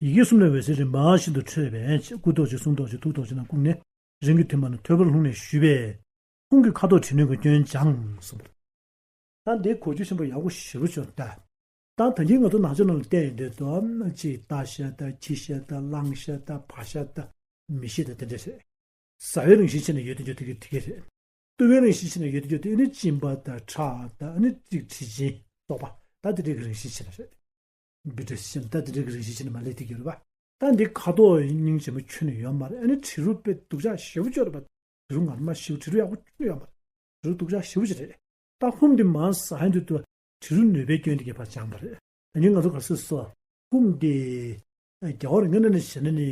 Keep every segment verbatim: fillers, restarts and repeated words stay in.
ཡི་གེ་གསུམ་ལས་འོད་ཟེར་རིམ་པ་བཞིན་དུ་འཕྲོས་པས། སྐུ་རྡོ་རྗེ་གསུང་རྡོ་རྗེ་ཐུགས་རྡོ་རྗེ་རྣམས་བཀུག་ནས། རིམ་གྱིས་ཐུན་མོང་ནས་ཐོད་པར་ལྷུང་ནས་ཞུས་པས། ཁོང་གི་ཁ་དོག་དྲི་བསྣོན་གྱི་སྐྱོན་སྦྱངས་གསུངས་པ་རེད། ད་འདི་གོ་རྒྱུ་ཆེན་པོ་ཡག་པོ་ཞེ་པོ་བྱུང་ད། ད་ད་གིན་ང་ཚོ་ནང་ཆོས་ནང་ལ་བལྟས་ཡོང་དུས་ད་གཅིག་རྟ་ཤ་དང་ཁྱི་ཤ་དང་གླང་ཤ་དང་བ་ཤ་དང་མི་ཤ་དང་དེ་འདྲ་རེད། ཟ་བའི་རང་བཞིན་ཆེ་ནས་ཡོད་དེ་ཡོད་དེ་གི་དེ་གི་རེད། ལྟོ་བའི་རང་བཞིན་ཆེ་ནས་ཡོད་དེ་ཡོད་དེ་ཨ་ནི་གཅིན་པ་དང་ཁྲག་དང་ཨ་ནི་གཅིག་དྲི་ཆེན་སོགས་པ་ད་དེ་འདྲ་གི་རང་བཞིན་ཆེ་ནས་རེད། འབུ་ཕྲ་ཤ་ད་དེ་འདྲ་གི་རང་བཞིན་ཆེ་ནས་མ་ལས་དེ་གི་རེད་པ། ད་འདི་ཁ་དོག་སྙིང་རྗེ་མོ་ཁྱོན་ནས་ཡོད་མ་རེད། ཨ་ནི་དྲི་རོ་དཔེ་སྡུག་ཅག་ཞེ་པོ་ཅིག་ཡོད་རེད་པ། དྲི་རོ་ངར་མ་ཞེ་པོ་དྲི་རོ་ཡག་པོ་ཁྱོན་ནས་ཡོད་མ་རེད། དྲི་རོ་སྡུག་ཅག་ཞེ་པོ་ཅིག་རེད། ད་ཧུམ་འདི་མར་ཟ་ཡོང་དུས་དུ་དྲི་རོ་གནོད་པའི་སྐྱོན་དེ་གས་ཕར་སྦྱངས་པ་རེད། ད་ནི་ང་ཚོ་ག་སོ་སོ་ཧུམ་འདི་རྒྱལ་བ་རིགས་ལྔ་ནང་ནས་བྱས་ན་ནི་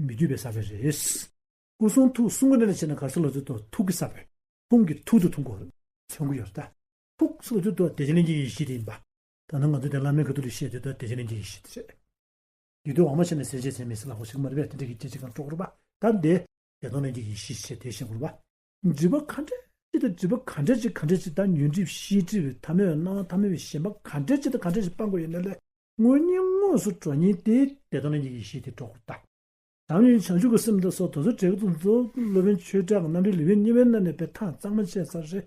མི་བསྐྱོད་པའི་ས་བོན་རེད། སྐུ་གསུང་ཐུགས་གསུང་གི་ནང་ནས་བྱས་ན་ག་སོ་ལ་ཚོད་དུ་ཐུགས་ཀྱི་ས་བོན། ཧུམ་གྱི་ཐུགས་དུ་མཐོང་གི་ཡོད་རེད། མཚོན་གྱི་ཡོད་རེད་ད། ཐུགས་སུ་ཚོད་དུ་བདེ་ཆེན་གླིང་རྗེ་ཡི་ཡེ་ཤེས་དེ་ཡིན་པ། ད་ནི་ང་ཚོ་དེ་བླ་མའི་ཁ་ཐུག་ལ་བཤད་དུས་ད་བདེ་ཆེན་གླིང་རྗེ་ཡི་ཡེ་ཤེས་དེ་རེད། ཡིད་དུ་འོང་མ་བྱས་ནས་ཟེར་བྱས་ཟེར་མི་སྲིད་ལ་ཧོ་ཞིག་མ་རེད་པས། དེ་འདྲ་གི་སྐད་ཅིག་གང་སྤྲོ་གི་རེད་པ། ད་འདི་བདེ་སྟོང་གླིང་རྗེ་ཡི་ཡེ་ཤེས་བྱས་དེ་བཤད་དགོས་རེད་པ། སྒྲིབ་པ་ག་འདྲ་ཅིག་དང་སྒྲིབ་པ་ག་འདྲ་ཅིག་ག་འདྲ་ཅིག་དང་ཉོན་སྒྲིབ་ཤེས་སྒྲིབ་པའི་ཐ་མལ་པའི་སྣང་བ་ཐ་མལ་པའི་ཞེན་པ་ག་འདྲ་ཅིག་དང་ག་འདྲ་ཅིག་སྤང་དགོས་ཡོད་ན་ལས་དངོས་གཉེན་དངོས་སུ་འགྲོ་ཉིན་དེ་བདེ་སྟོང་གླིང་རྗེ་ཡི་ཡེ་ཤེས་དེ་སྤྲོ་གི་རེད་ད། བྱམས་སྙིང་བྱང་ཆུབ་ཀྱི་སེམས་དང་སོགས་དེ་ཚོ་འབྲས་བུ་ཚོ་སློབ་དཔོན་ཆོས་གྲགས་ཀྱི་རྣམ་འགྲེལ་ལེའུ་གཉིས་པའི་ནང་ནས་དཔེ་ཐག་གཙང་མ་བཅད་ཚར་རེད།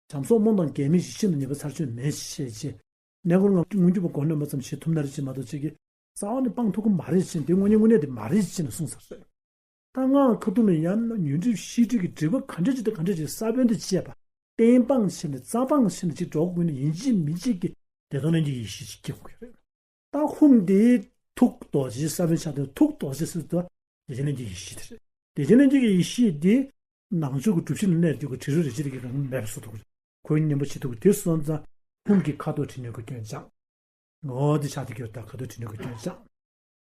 བྱམས་སོགས་རྨོངས་དང་འགལ་མེད་ཀྱི་ཤིན་ཏུ་ཉེས་པ་ཚར་གཅོད་མེད་ཅེས་བྱས། གནས་སྐོར་ལྔ་མངོན་གྱུར་པ་སྒོམ་ནས་མ་ཙམ་བྱེད་ཐུབ་ན་རེ་བྱེད་མ་གཏོགས་ཅིག་གིས་རྩ་བ་ནས་སྤང་ཐུབ་ཀྱི་མ་རེད་ཅེས་འདི་དངོས་གཉེན་དངོས་གནས་དེ་མ་རེད་ཅེས་ནས་གསུངས་ཚར་རེད། ད་སྔགས་ཁ་ཐུག་ལ་ཡང་ན་ཉོན་སྒྲིབ་ཤེས་སྒྲིབ་ཀྱི་སྒྲིབ་པ་ག་འདྲ་ཅིག་དང་ག་འདྲ་ཅིག་ས་བོན་དུ་བཅད་པ། གཏན་སྤངས་བྱས་ནས་རྩ་སྤངས་བྱས་ནས་ཅིག་འགྲོ་དགོས་ན་ཡིན་གཅིག་མིན་གཅིག་གི་བདེ་སྟོང་གླིང་རྗེ་ཡི་ཡེ་ཤེས་ཅིག་སྐྱེ་དགོས་ཀྱི་རེད། ད་ཧུམ་དེའི་ཐུགས་རྡོ་རྗེ་ས་བོན་ཆགས་དུས་ཐུགས་རྡོ་རྗེ་ཟེར་དུས་བདེ་ཆེན་གླིང་རྗེ་ཡི་ཡེ་ཤེས་དེ་རེད། བདེ་ཆེན་གླིང་རྗེ་ཡི་ཡེ་ཤེས་དེ་ནང་ཆོས་ཀྱི་སྒྲུབ་གཞི་ལ་གནས་དུས་ཀྱི་དྲི་རོ་རེ་ཅིག་གི་གང་མེད་པ་བཟོ་ཐུབ་ཀྱི་རེད། ཁོའི་གཉེན་པོ་བྱེད་ཐུབ་ཀྱི་དེ་སོང་ཙང་ཧུམ་གྱི་ཁ་དོག་དྲི་བསྣོན་གྱི་སྐྱོན་སྦྱངས། ངོ་བོ་དེ་ཆགས་དེ་གྱུར་ད་ཁ་དོག་དྲི་བསྣོན་གྱི་སྐྱོན་སྦྱངས།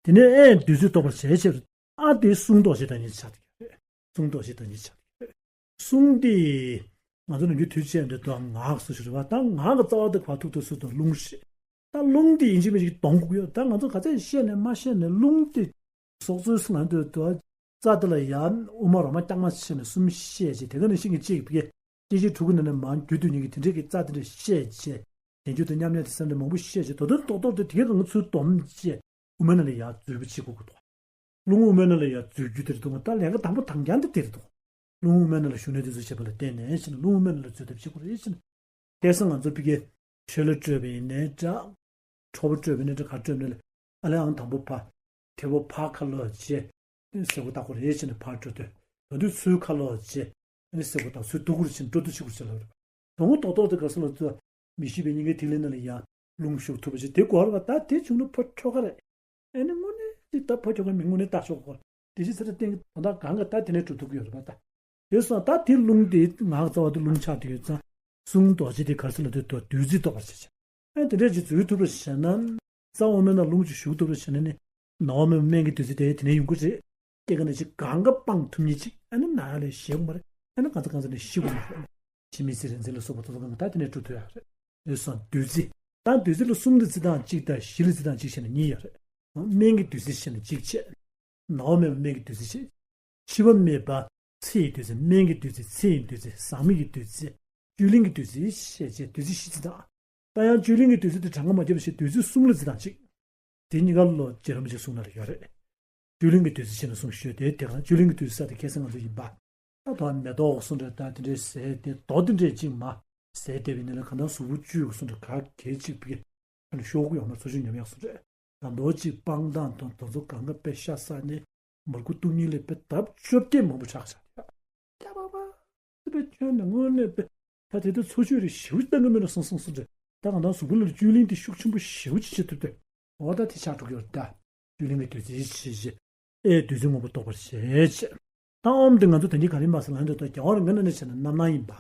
དེ་ནས་ཨེ་བདུད་རྩི་གཏོར་བར་བྱེད་ཅེས། ཨ་དེ་གསུང་རྡོ་རྗེ་དང་ཉིད་ཆགས་དེ་གྱུར་རེད། གསུང་རྡོ་རྗེ་དང་ཉིད་ཆགས་དེ་གྱུར་རེད། གསུང་དེ་ང་ཚོ་ནམ་རྒྱུན་དུས་ཆེན་འདི་དང་ངག་སོ་ཞིག་རེད་བ། ད་ངག་གི་རྩ་བ་དེ་བར་ཐུག་ཏུ་སུ་དང་རླུང་རེད། ད་རླུང་དེ་ཡིན་གཅིག་མིན་གཅིག་གཏོང་དགོས་ཡོད། ད་ང་ཚོ་ག་ཚད་བཤད་ནས་མ་བཤད་ནས་རླུང་དེ་སྲོག་རྩོལ་སུ་ང་འདོད་དུ་རྩ་དེ་ལ་ཡ་དབུ་མ་རོ་མ་རྐྱང་མ་བྱས་ནས་གསུམ་བཤད་ཅེས་དེ་ག་ནས་ཤིང་གི་གཅིག་བརྒྱད་ཅིག་དྲུག་གི་ནང་ནས་མང་རྒྱུད་དུ་ཉིད་ཀྱི་དེ་འདྲས་ཀྱི་རྩ་དེ་འདྲས་བཤད་ཅེས། དེ་རྒྱུད་དུ་མཉམ་གནས་དེ་སེམས་དེ་མང་པོ་བཤད་ཅེས་དོ་དོན་རྡོག་རྡོག་དེ་དེ་ག་ང་ཚོའི་སྡོམ་ཅེས་དབུ་མའི་ནང་ལ་ཡ་འཛུལ་བ་བྱེད་དགོས་ཀྱི་འདུག་རླུང་དབུ་མའི་ནང་ལ་ཡ་འཛུལ་རྒྱུ་དེ་རེད་འདུག་ད་ལས་ཀ་དང་པོ་དང་རྐྱང་དེ་དེ་རེད་འདུག་རླུང་དབུ་མའི་ནང་ལ་ཞུགས་གནས་དེ་ཚོ་བྱེད་པ་ལ་བརྟེན་ནས་ཕྱིན་ན་རླུང་དབུ་མའི་ནང་ལ་འཛུལ་ཐབས་བྱེད་དགོས་རེད་ཕྱིན་ན། དེང་སང་ང་ཚོ་ཕ་གིའི་ཆོས་ལ་སྤྲོས་པ་ཡིན་ནའི་འདྲ། ཁྲོ་བོ་སྤྲོས་པ་ཡིན་ནའི་འདྲ་ག་སྤྲོས་ནའི་ཨ་ལས་ཨང་དང་པོ་ཕ། དེ་བོ་ཕ་ཁ་ལོ་བྱེད། སེ་གོ་ལྟ་དགོས་རེད་ཕྱིན་ན་ཕ་སྤྲོས་དུས། ད་དུས་ཚུར་ཁ་ལོ་བྱེད། ཨ་ནི་སེ་གོ་དང་ཚུར་སྡུག་གུར་ཕྱིན་སྤྲོ་བསྡུ་བྱེད་དགོས་ཕྱིན་ལ་རེད། དོན་དག་རྡོག་རྡོག་དེ་ག་ས་ལ་ཚོ་མི་ཤེས་པའི་སྙིང་གའི་ཐིག་ལེ་ནང་ལ་ཡང་རླུང་ཞུགས་ཐུབ་པ་ཞིག་དེ་དགོས་རེད་བ། ད་དེ་བྱུང་ན་ཕོ་ཁྲོ་ཁ་རེད། ཨེ་ནི་དངོས་གནས་ཅིག་ད་ཕོ་ཁྱོ་ག་མི་དངོས་གནས་ལྟ་ཆོག་གོ། དེ་ཅི་ཚེ་ར་སྟེང་གི་དོན་དག་གང་ག་ད་དེ་ནས་གྲུབ་ཐུབ་ཀྱི་ཡོད་རེད་པ་ད། དེ་སོང་ད་དེ་རླུང་དེ་ངག་རྩ་བ་དུ་རླུང་ཆགས་དུ་ཡོད་ཙང་གསུང་རྡོ་རྗེ་དེ་ག་ས་ལ་དེ་དོ་བདུད་རྩི་གཏོར་བར་བྱེད་ཅིང་། ཨེ་དེ་འདྲས་ཅིག་འཛུལ་ཐུབ་པར་བྱས་ན། རྩ་བ་མེད་ན་རླུང་ཅིག་ཞུགས་ཐུབ་པར་བྱས་ན་ནི། ནོར་མེད་སྨན་གྱི་བདུད་རྩི་དེ་དེ་ནས་ཡོང་གི་རེད། སྐྱེ་རྒ་ན་འཆི་གང་ག་སྤང་ཐུབ་ཉིད་ཅིག་ཨ་ནི་ན་ཡ་ལས་ཞེ་གོ་མ་རེད། ཨ་ནི་གང་ཚ་གང་ཚ་ནས་ཤི་དགོས་མ་རེད། འཆི་མེད་ཚེ་རིང་འཛིན་ལ་སོགས་པ་དེ་ཚོ་གང་ག་ད་དེ་ནས་གྲུབ་ཐུབ་ཡ་རེད། འོད་སྲུང་བདུད་རྩི། ད་བདུད་རྩི་ལ་གསུམ་ལ་རྩི་སྟངས་གཅིག་དང་བཞི་ལ་རྩི་སྟངས་གཅིག་བྱས་ན་གཉིས་ཡོད་རེད། སྨན་གྱི་བདུད་རྩི་བྱས་ན་གཅིག་བྱས། ནོར་མེད་པ་སྨན་གྱི་བདུད་རྩི་བྱས། འཆི་བ་མེད་པ་ཚེ་ཡི་བདུད་རྩི། སྨན་གྱི་བདུད་རྩི། ཚེ་ཡི་བདུད་རྩི། ཟག་མེད་ཀྱི་བདུད་རྩི། བཅུད་ལེན་གྱི་བདུད་རྩི་ཞེས་བྱས་བདུད་རྩི་བཞི་རྩི་དང་། ད་ཡང་བཅུད་ལེན་གྱི་བདུད་རྩི་དེ་གྲངས་ཀ་མ་བརྒྱབ་པ་ཞིག་བདུད་རྩི་གསུམ་ལ་རྩི་སྟངས་གཅིག་དེ་གཉིས་ཀ་ལོ་རྗེ་རིན་པོ་ཆེ་གསུང་ན་ལ་ཡོད་རེད། བཅུད་ལེན་གྱི་བདུད་རྩི་ཞེས་ནས་གསུངས་ཞུས་ཏེ་དེ་གང་བཅུད་ལེན་གྱི་བདུད་རྩི་ཟེར་དེ་ཁ་སང་ང་ཚོ་ཡིན་པ། ད་དོ་མེ་ཏོག་གསུང་འདྲ་ད་དེ་འདྲའི་ཟས་དེ་རྡོ་དེ་འདྲས་གཅིག་མ་ཟས་དེ་བས་ནི་ལ་གང་ལྟར་གཟུགས་པོ་བཅུད་གསུང་འདྲ་ག་གེ་གཅིག་པའི་ཤོག་གུ་ཡོང་ན་ཚོ་ཆུ་ཉམས་ཡག་གསུང་འདྲ་ད་མདོ་གཅིག་སྤང་ཐང་དང་དོ་ཚོ་གང་ག་པེ་ཤ་ས་ནས་མར་ཁུ་སྟུག་གཉིས་ལས་པེ་ལྡབ་བཅོ་བརྒྱད་མང་པོ་ཆགས་ཆགས་ཡ། ཀྱ་པ་པ། དེ་པའི་ཁྱོན་ནས་དངོས་གནས་པའི་ད་དེ་ལྟར་འཚོ་བཅུད་རེ་ཞེ་པོ་བཏང་གི་མེད་ན་སོང་སོང་སོང་རེད། ད་གང་ལྟར་གཟུགས་པོ་ལ་བཅུད་ལེན་དེ་ཤུགས་ཆེན་པོ་ཞེ་པོ་ཅིག་བྱེད་ཐུབ་སྟེ། འོ་ད་དེ་ཆགས་འགྲོ་གི་ཡོད་ད། བཅུད་ལེན་གྱི་བདུད་རྩི་ཞེས་བྱས། ཨེ་བདུད་རྩི་སྔོན་པོ་གཏོར་བར་བྱེད་ཅེས། ད་ཨོམ་དེ་ང་ཚོ་ད་གིན་ག་རེ་མ་ཟེར་ལ་འདོད་ད་རྒྱལ་བ་རིན་པོ་ཆེ་ནས་བཤད་ན་རྣམ་སྣང་ཡིན་པ།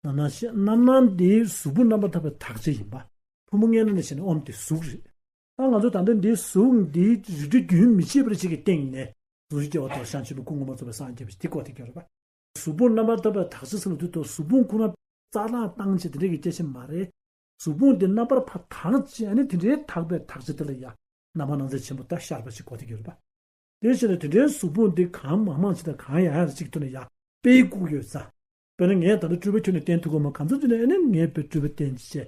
རྣམ་སྣང་ཞེས་རྣམ་སྣང་འདི་གཟུགས་པོ་རྣམ་པར་ཐར་པའི་དག་བྱེད་ཡིན་པ། ཕོ་མོ་ལྔའི་ནང་ནས་བྱས་ན་ཨོམ་དེ་གཟུགས་རེད། ད་ང་ཚོ་ད་ལྟ་འདིའི་གཟུགས་འདི་རིགས་རུས་རྒྱུན་མི་ཆད་པར་ཅིག་གི་སྟེང་ནས་གཟུགས་སྐྱེ་བ་དང་བྱང་ཆུབ་པའི་སྐུ་ངོ་མ་ཚོ་བའི་སངས་རྒྱས་པ་ཞིག་དེ་བཀོད་དེ་གྱུར་པ། གཟུགས་པོ་རྣམ་པར་ཐར་པའི་དག་བྱེད་ཟེར་ལ་དུས་ཐོག་གཟུགས་ཕུང་ཁོ་ན་རྩ་བརླག་བཏང་བྱས་དེ་འདྲ་གི་སྐྱེ་ཆེན་མ་རེད། གཟུགས་ཕུང་འདི་རྣམ་པར་ཕར་དག་བྱས་ཨ་ནི་དེ་འདྲའི་དག་པའི་དག་བྱེད་དེ་ལ་ཡང་རྣམ་པར་སྣང་མཛད་ཆེན་པོ་ད་ཤར་པ་ཞིག་བཀོད་དེ་གྱུར་པ། དེ་བྱས་ན་དེ་འདྲའི་གཟུགས་ཕུང་འདི་གང་མང་མང་ཞིག་དང་གང་ཡང་ཡང་ཅིག་ཐོན་ན་ཡང་དཔེ་བཀུག་ཡོད་ས། དཔེར་ན་ངས་ད་ལྟ་སྤྲུལ་པ་ཁྱོན་ནས་བསྟན་ཐུབ་ཀྱི་མ་གང་ཚོད་ཅིག་ནས་ཨ་ནི་ངས་དཔེ་སྤྲུལ་པ་བསྟན་བྱས།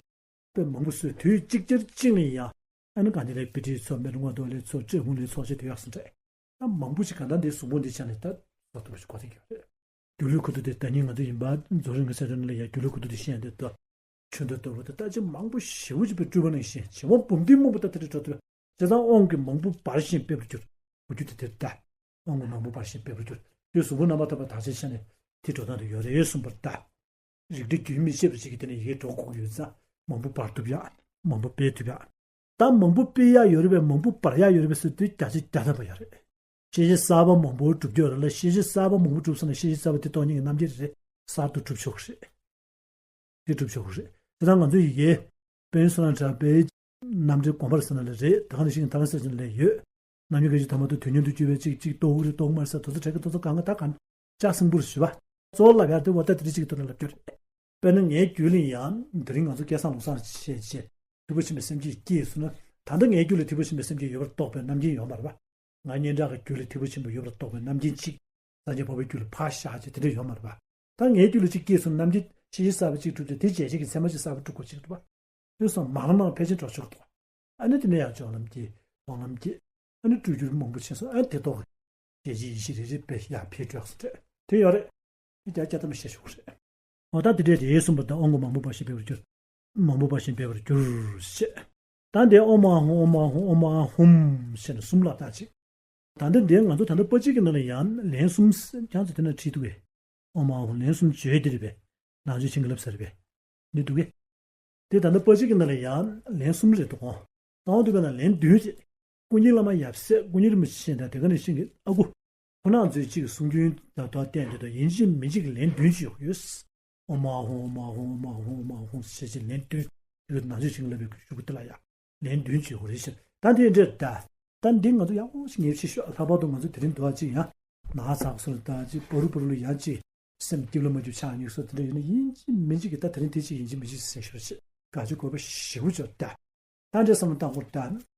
དཔེ་མང་པོ་བཟོས་དུས་གཅིག་ཅར་གཅིག་ནས་ཡང་། ཨ་ནི་གང་ཅི་ལས་པི་ཏི་ཚོགས་མེ་རུ་ང་དོ་ལས་ཚོགས་ཏྲེ་ཧུང་ལས་ཚོགས་ཅེས་དེ་ཡག་སུ་འདྲ། ད་མང་པོ་ཞིག་གང་ལྟར་འདི་གཟུགས་པོ་འདི་ཆ་ནས་ད་བཟོ་ཐུབ་པ་ཞིག་གོ་ཐུབ་ཀྱི་ཡོད་རེད། སྒྱུ་ལུས་ཁུ་ཐུ་དེ་ད་ནི་ང་ཚོ་ཡིན་པ་རྫོགས་རིམ་གྱི་ས་བོན་ལ་ཡ་སྒྱུ་ལུས་ཁུ་ཐུ་དེ་ཤེས་འདི་ད། ཆུ་འདི་ལྟ་བུ་དེ་ལྟ་ཅི་མང་པོ་ཞེ་པོ་ཅིག་པའི་སྤྲུལ་པ་ནང་བཞིན་བྱེ་བ་འབུམ་སྡེ་མང་པོ་ད་དེ་རེ་འགྲོ་ཐུབ། བྱས་ཙང་དབང་གི་མང་པོ་འབར་ཞིང་འབེབས་པར་གྱུར། འོ་རྒྱུ་དེ་དེ་ལྟ། དབང་གི་མང་པོ་འབར་ཞིང་འབེབས་པར་གྱུར། དེ་གཟུགས་པོ་རྣམ་པར་དག་པ་དག་ཆའི་ཆ་ནས་དེ་འགྲོ་སྟངས་དེ་ཡོད་རེད་གསུངས་པར་ལྟ། རིགས་འགྲེ་རྒྱུན་མི་ཆད་པ་ཞིག་གིས་དེ་ནས་ཡི་གེ་སྒྲོག་དགོས་ཀྱི་ཡོད་ཙང་མང་པོ་འབར་ཐུབ་ཡག་མང་པོ་སྤེལ་ཐུབ་ཡག་ད་མང་པོ་སྤེལ་ཡག་ཡོད་རེད་པས། མང་པོ་འབར་ཡག་ཡོད་རེད་པས་ཟེར་དུས་བརྒྱ་ཆ་བརྒྱ་ཐམ་པ་ཡོད་རེད། ཤེས་བྱ་གསར་པ་མང་པོ་སྒྲུབ་རྒྱུ་ཡོད་རེད་ལ། ཤེས་བྱ་གསར་པ་མང་པོ་སྒྲུབ་སོང་ན་ཤེས་བྱ་གསར་པ་དེ་སྟོང་ཉིད་ཀྱི་རྣམ་འགྱེད་རེད། གསར་དུ་སྒྲུབ་ཆོག་གི་རེད། དེ་སྒྲུབ་ཆོག་གི་རེད། དེ་ད་ང་ཚོ་ཡི་གེ་དཔེ་སོ་ན་དྲ་པའི་རྣམ་འགྲེལ་དགོངས་པ་རེད་ཟེར་ན་ལ་རེད། ད་ག་ནང་བཞིན་ཐ་ན་ས་ཆེན་ལ་ཡོད། རྣམ་དབྱེ་སྐད་ཅིག་ཐ་མ་དང་དོན་མཉམ་དུ་སྤྱོད་པའི་གཅིག་གཅིག་རྟོགས་རེད་རྟོགས་མ་རེད་ཟེར་དོ་ཚོ་གྲས་ཀྱི་དོ་ཚོ་གང་ག་ད་གང་ལྕགས་སྲིན་པོར་ཞུ་བ། གཙོ་བོ་ལབ་ཡག་དེ་འོ་ད་དེ་རིགས་གཅིག་གི་ཐོག་ནས་ལབ་རྒྱུ་རེད། དཔེར་ན་ངའི་རྒྱུད་ལ་ཡང་དེ་རིང་ང་ཚོ་སྐལ་བཟང་ལུང་བཟང་བྱས་བྱས་ཐུབ་པ་ཆེན་པོའི་སེམས་བསྐྱེད་སྐྱེས་སོང་ན། ད་ལྟ་ངའི་རྒྱུད་ལ་ཐུབ་པ་ཆེན་པོའི་སེམས་བསྐྱེད་ཡོད་པར་རྟོགས་པའི་རྣམ་མཁྱེན་ཡོད་མ་རེད་པ། ང་སྙན་གྲགས་ཀྱི་རྒྱུད་ལ་ཐུབ་པ་ཆེན་པོ་ཡོད་པར་རྟོགས་པའི་རྣམ་མཁྱེན་གཅིག་སངས་རྒྱས་འཕགས་པའི་རྒྱུད་ལ་ཕར་བཞག་ཅིག་དེ་འདྲ་ཡོད་མ་རེད་པ། ད་ངའི་རྒྱུད་ལ་གཅིག་སྐྱེས་སོང་ན་རྣམ་མཁྱེན་ཤེས་བྱའི་གསར་པ་གཅིག་གྲུབ་ཅིང་དེ་བྱས་རྗེས་ཀྱི་ཚད་མ་གཅིག་གསར་པ་སྒྲུབ་དགོས་ཅིག་རེད་པ། དུས་སང་མང་མང་ཕལ་ཆེར་འགྲོ་ཆོག་ཏོ། ཨ་ནི་དེ་ནས་ཡང་སྦྱོར་ལམ་གྱི་མཐོང་ལམ་གྱི་ཨ་ནི་སྤྲུལ་རྒྱུ་མང་པོ་ཕྱིན་སོང་། ཨ་ནི་དེ་རྟོགས་རྗེས་ཀྱི་ཡེ་ཤེས་རེ་རེ་སྦེ་ཡར་འཕེལ་འགྲོ་སོང་རེད། དེ་ཡོད་རེད། དེ་རྒྱ་སྐྱ་ཐམ་བཤད་ཆོག་རེད། འོ་ད་དེ་འདྲས་རེད་གསུངས་པ་དང་དབང་པོ་མང་པོ་འབར་ཞིང་འབེབས་པར་གྱུར། མང་པོ་འབར་ཞིང་འབེབས་པར་གྱུར་ཞེས། ད་འདི་ཨོཾ་ཨཱཿཧཱུྃ་ཨོཾ་ཨཱཿཧཱུྃ་ཨོཾ་ཨཱཿཧཱུྃ་ཞེས་ནས་གསུམ་ལ་བརྟག་ཅིག་ད་ལྟ་འདིར་ང་ཚོ་ད་ལྟ་པ་ཅིག་གི་ནང་ལ་ཡང་ལན་གསུམ་ཁྱང་ཚོ་དེ་ན་བྲིས་འདུག་གས། ཨོཾ་ཨཱཿཧཱུྃ་ལན་གསུམ་བརྗོད་དེ་རེད་པས། ནང་ཆོས་ཆེན་གྱི་བསླབ་ས་རེད་པས། འདི་འདུག་གས། དེ་ད་ལྟ་པ་ཅིག་གི་ནང་ལ་ཡང་ལན་གསུམ་རེད་འདུག་གོ། གསང་བ་འདུས་པའི་ནང་ལན་བདུན་རེད། ཀུན་མཁྱེན་བླ་མ་ཡབ་སྲས་ཀུན་མཁྱེན་རིན་པོ་ཆེ་དང་དེ་ག་ནས་ཤིང་གི་ཨ་ཁུ། ཁོ་རང་ཚོའི་གཅིག་གི་གསུང་རྒྱུན་དང་དོ་བསྟན་དེ་དང་ཡིན་གཅིག་མིན་གཅིག་གི་ལན་བདུན་ཅིག་ཡོད། ཨོཾ་ཨཱཿཧཱུྃ་ཨོཾ་ཨཱཿཧཱུྃ་ཨོཾ་ཨཱཿཧཱུྃ་ཨོཾ་ཨཱཿཧཱུྃ་ཞེས་བྱས་ལན་བདུན། དེ་ག་ནང་ཆོས་ཆེན་གྱི་བསླབ་པའི་གཞུག་གུ་དེ་ལ་ཡང་ལན་བདུན་ཅིག་ཡོད་རེད་ཤག་ད་དེ་འདྲ་ད། ད་འདི་ང་ཚོ་ཡག་པོ་ཞིག་ངེས་ཤེས་ཤོག་ལྷག་པར་དུ་ང་ཚོ་དེ་རིང་འདུག་ཨ་ཅིག་ཡང་ན་ཚ་སོང་ད་ཅིག་པ་རུ་པ་རུ་ལ་ཡང་ཅིག་སེམས་སྐྱིད་པོ་མ་འགྱུར་ཆགས་ཉུག་སོགས་དེ་འདྲ་ཡོད་ན་ཡིན་གཅིག་མིན་གཅིག་གི་ད་དེ་རིང་དེ་གཅིག་ཡིན་གཅིག་མིན་གཅིག་ཟེར་ཤོར་ཅིག་དགའ་སྐྱོ་དགོས་པ་ཞེ་པོ་ཅིག་ད། ད་འདྲའི་བསམ་བློ་བཏང་དགོས་ད།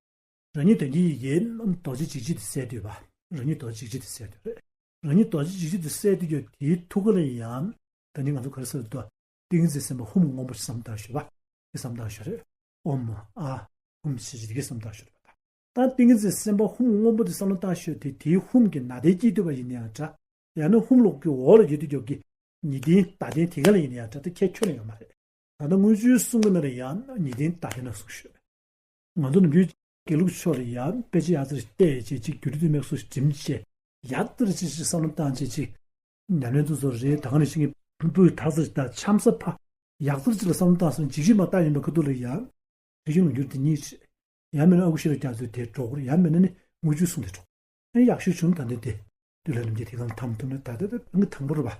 རང་ཉིད་དོན་གྱི་ཡི་གེ་རྡོ་རྗེ་འཇིགས་བྱེད་དེ་གསལ་འདུས་པ། རང་ཉིད་རྡོ་རྗེ་འཇིགས་བྱེད་དེ་གསལ་འདུས་རེད། རང་ཉིད་རྡོ་རྗེ་འཇིགས་བྱེད་དེ་གསལ་འདུས་ཀྱང་དེའི་ཐུགས་ཀ་ལ་ཡང་། ད་ནི་ང་ཚོ་ག་རེ་ཟེར་འདུག་ཏིང་འཛིན་སེམས་དཔའ་ཧཱུྃ་སྔོན་པོ་ཞིག་བསམ་བཏང་ཞུ་བ། དེ་བསམ་བཏང་ཞུ་རེད། ཨོཾ་ཨཱཿཧཱུྃ་ཞེས་བྱེད་དེ་བསམ་བཏང་ཞུ་རེད་པ། ད་ཏིང་འཛིན་སེམས་དཔའ་ཧཱུྃ་སྔོན་པོ་དེ་བསམ་བློ་བཏང་ཞོར་དེ་དེའི་ཧཱུྃ་གི་ནང་དེ་སྐྱེས་ཐུབ་པ་ཡིན་ན་ཡང་འདྲ། ཡང་ན་ཧཱུྃ་ལོགས་ཀྱི་འོག་ལ་ཡོད་དུས་ཀྱོག་གི་ཉི་སྟེང་ཟླ་སྟེང་དེ་ག་ལ་ཡིན་ན་ཡང་འདྲ། དེ་ཁྱད་ཁྱོན་ནས་ཡོད་མ་རེད། ད་ལྟ་དངུལ་ཆུའི་གསུང་གི་ནང་ལ་ཡང་ཉི་སྟེང་ཟླ་སྟེང་ན་གསུང་ཞུས། ང་ཚོ་ནམ་རྒྱུན་དགེ་ལུགས་ཕྱོགས་ལ་ཡང་དཔེ་ཆ་ཡག་ཙམ་བལྟས་བྱས་ཅིག་རྒྱུད་སྡེ་དམིགས་སུ་བསྒྲིམས་བྱས་ཡག་ཙམ་ཅིག་ཅིག་བསམ་བློ་བཏང་བྱས་ཅིག་ཉམས་ལེན་དུ་བཟོ་རེད། ད་ག་ནང་བཞིན་གྱི་ཕུར་བུའི་དག་ཙམ་ཅིག་དང་འཆམ་ས་ཕ་ཡག་ཙམ་ཅིག་ལ་བསམ་བློ་བཏང་སོང་འཇིགས་བྱེད་མ་བཏང་ཡིན་པ་ཁ་ཐུག་ལ་ཡང་། དེ་བཞིན་ལུང་འགྱུར་དེ་ཉིད་རེད། ཡང་མིན་ན་ཨ་ཁུ་ཤེས་རབ་རྒྱ་མཚོས་དེ་སྒྲོག་གི་རེད། ཡང་མིན་ན་ནི་དངུལ་ཆུའི་གསུང་དེ་སྒྲོག་ཨེ་ཡག་ཤོས་བྱུང་། ད་འདི་དེ་དུས་ལ་ནམ་རྒྱུན་དེ་གང་ལ་འཐམ་ཐུབ་ན་ད་ལྟ་ད་ཨང་ཀི་དང་པོ་རེད་པ།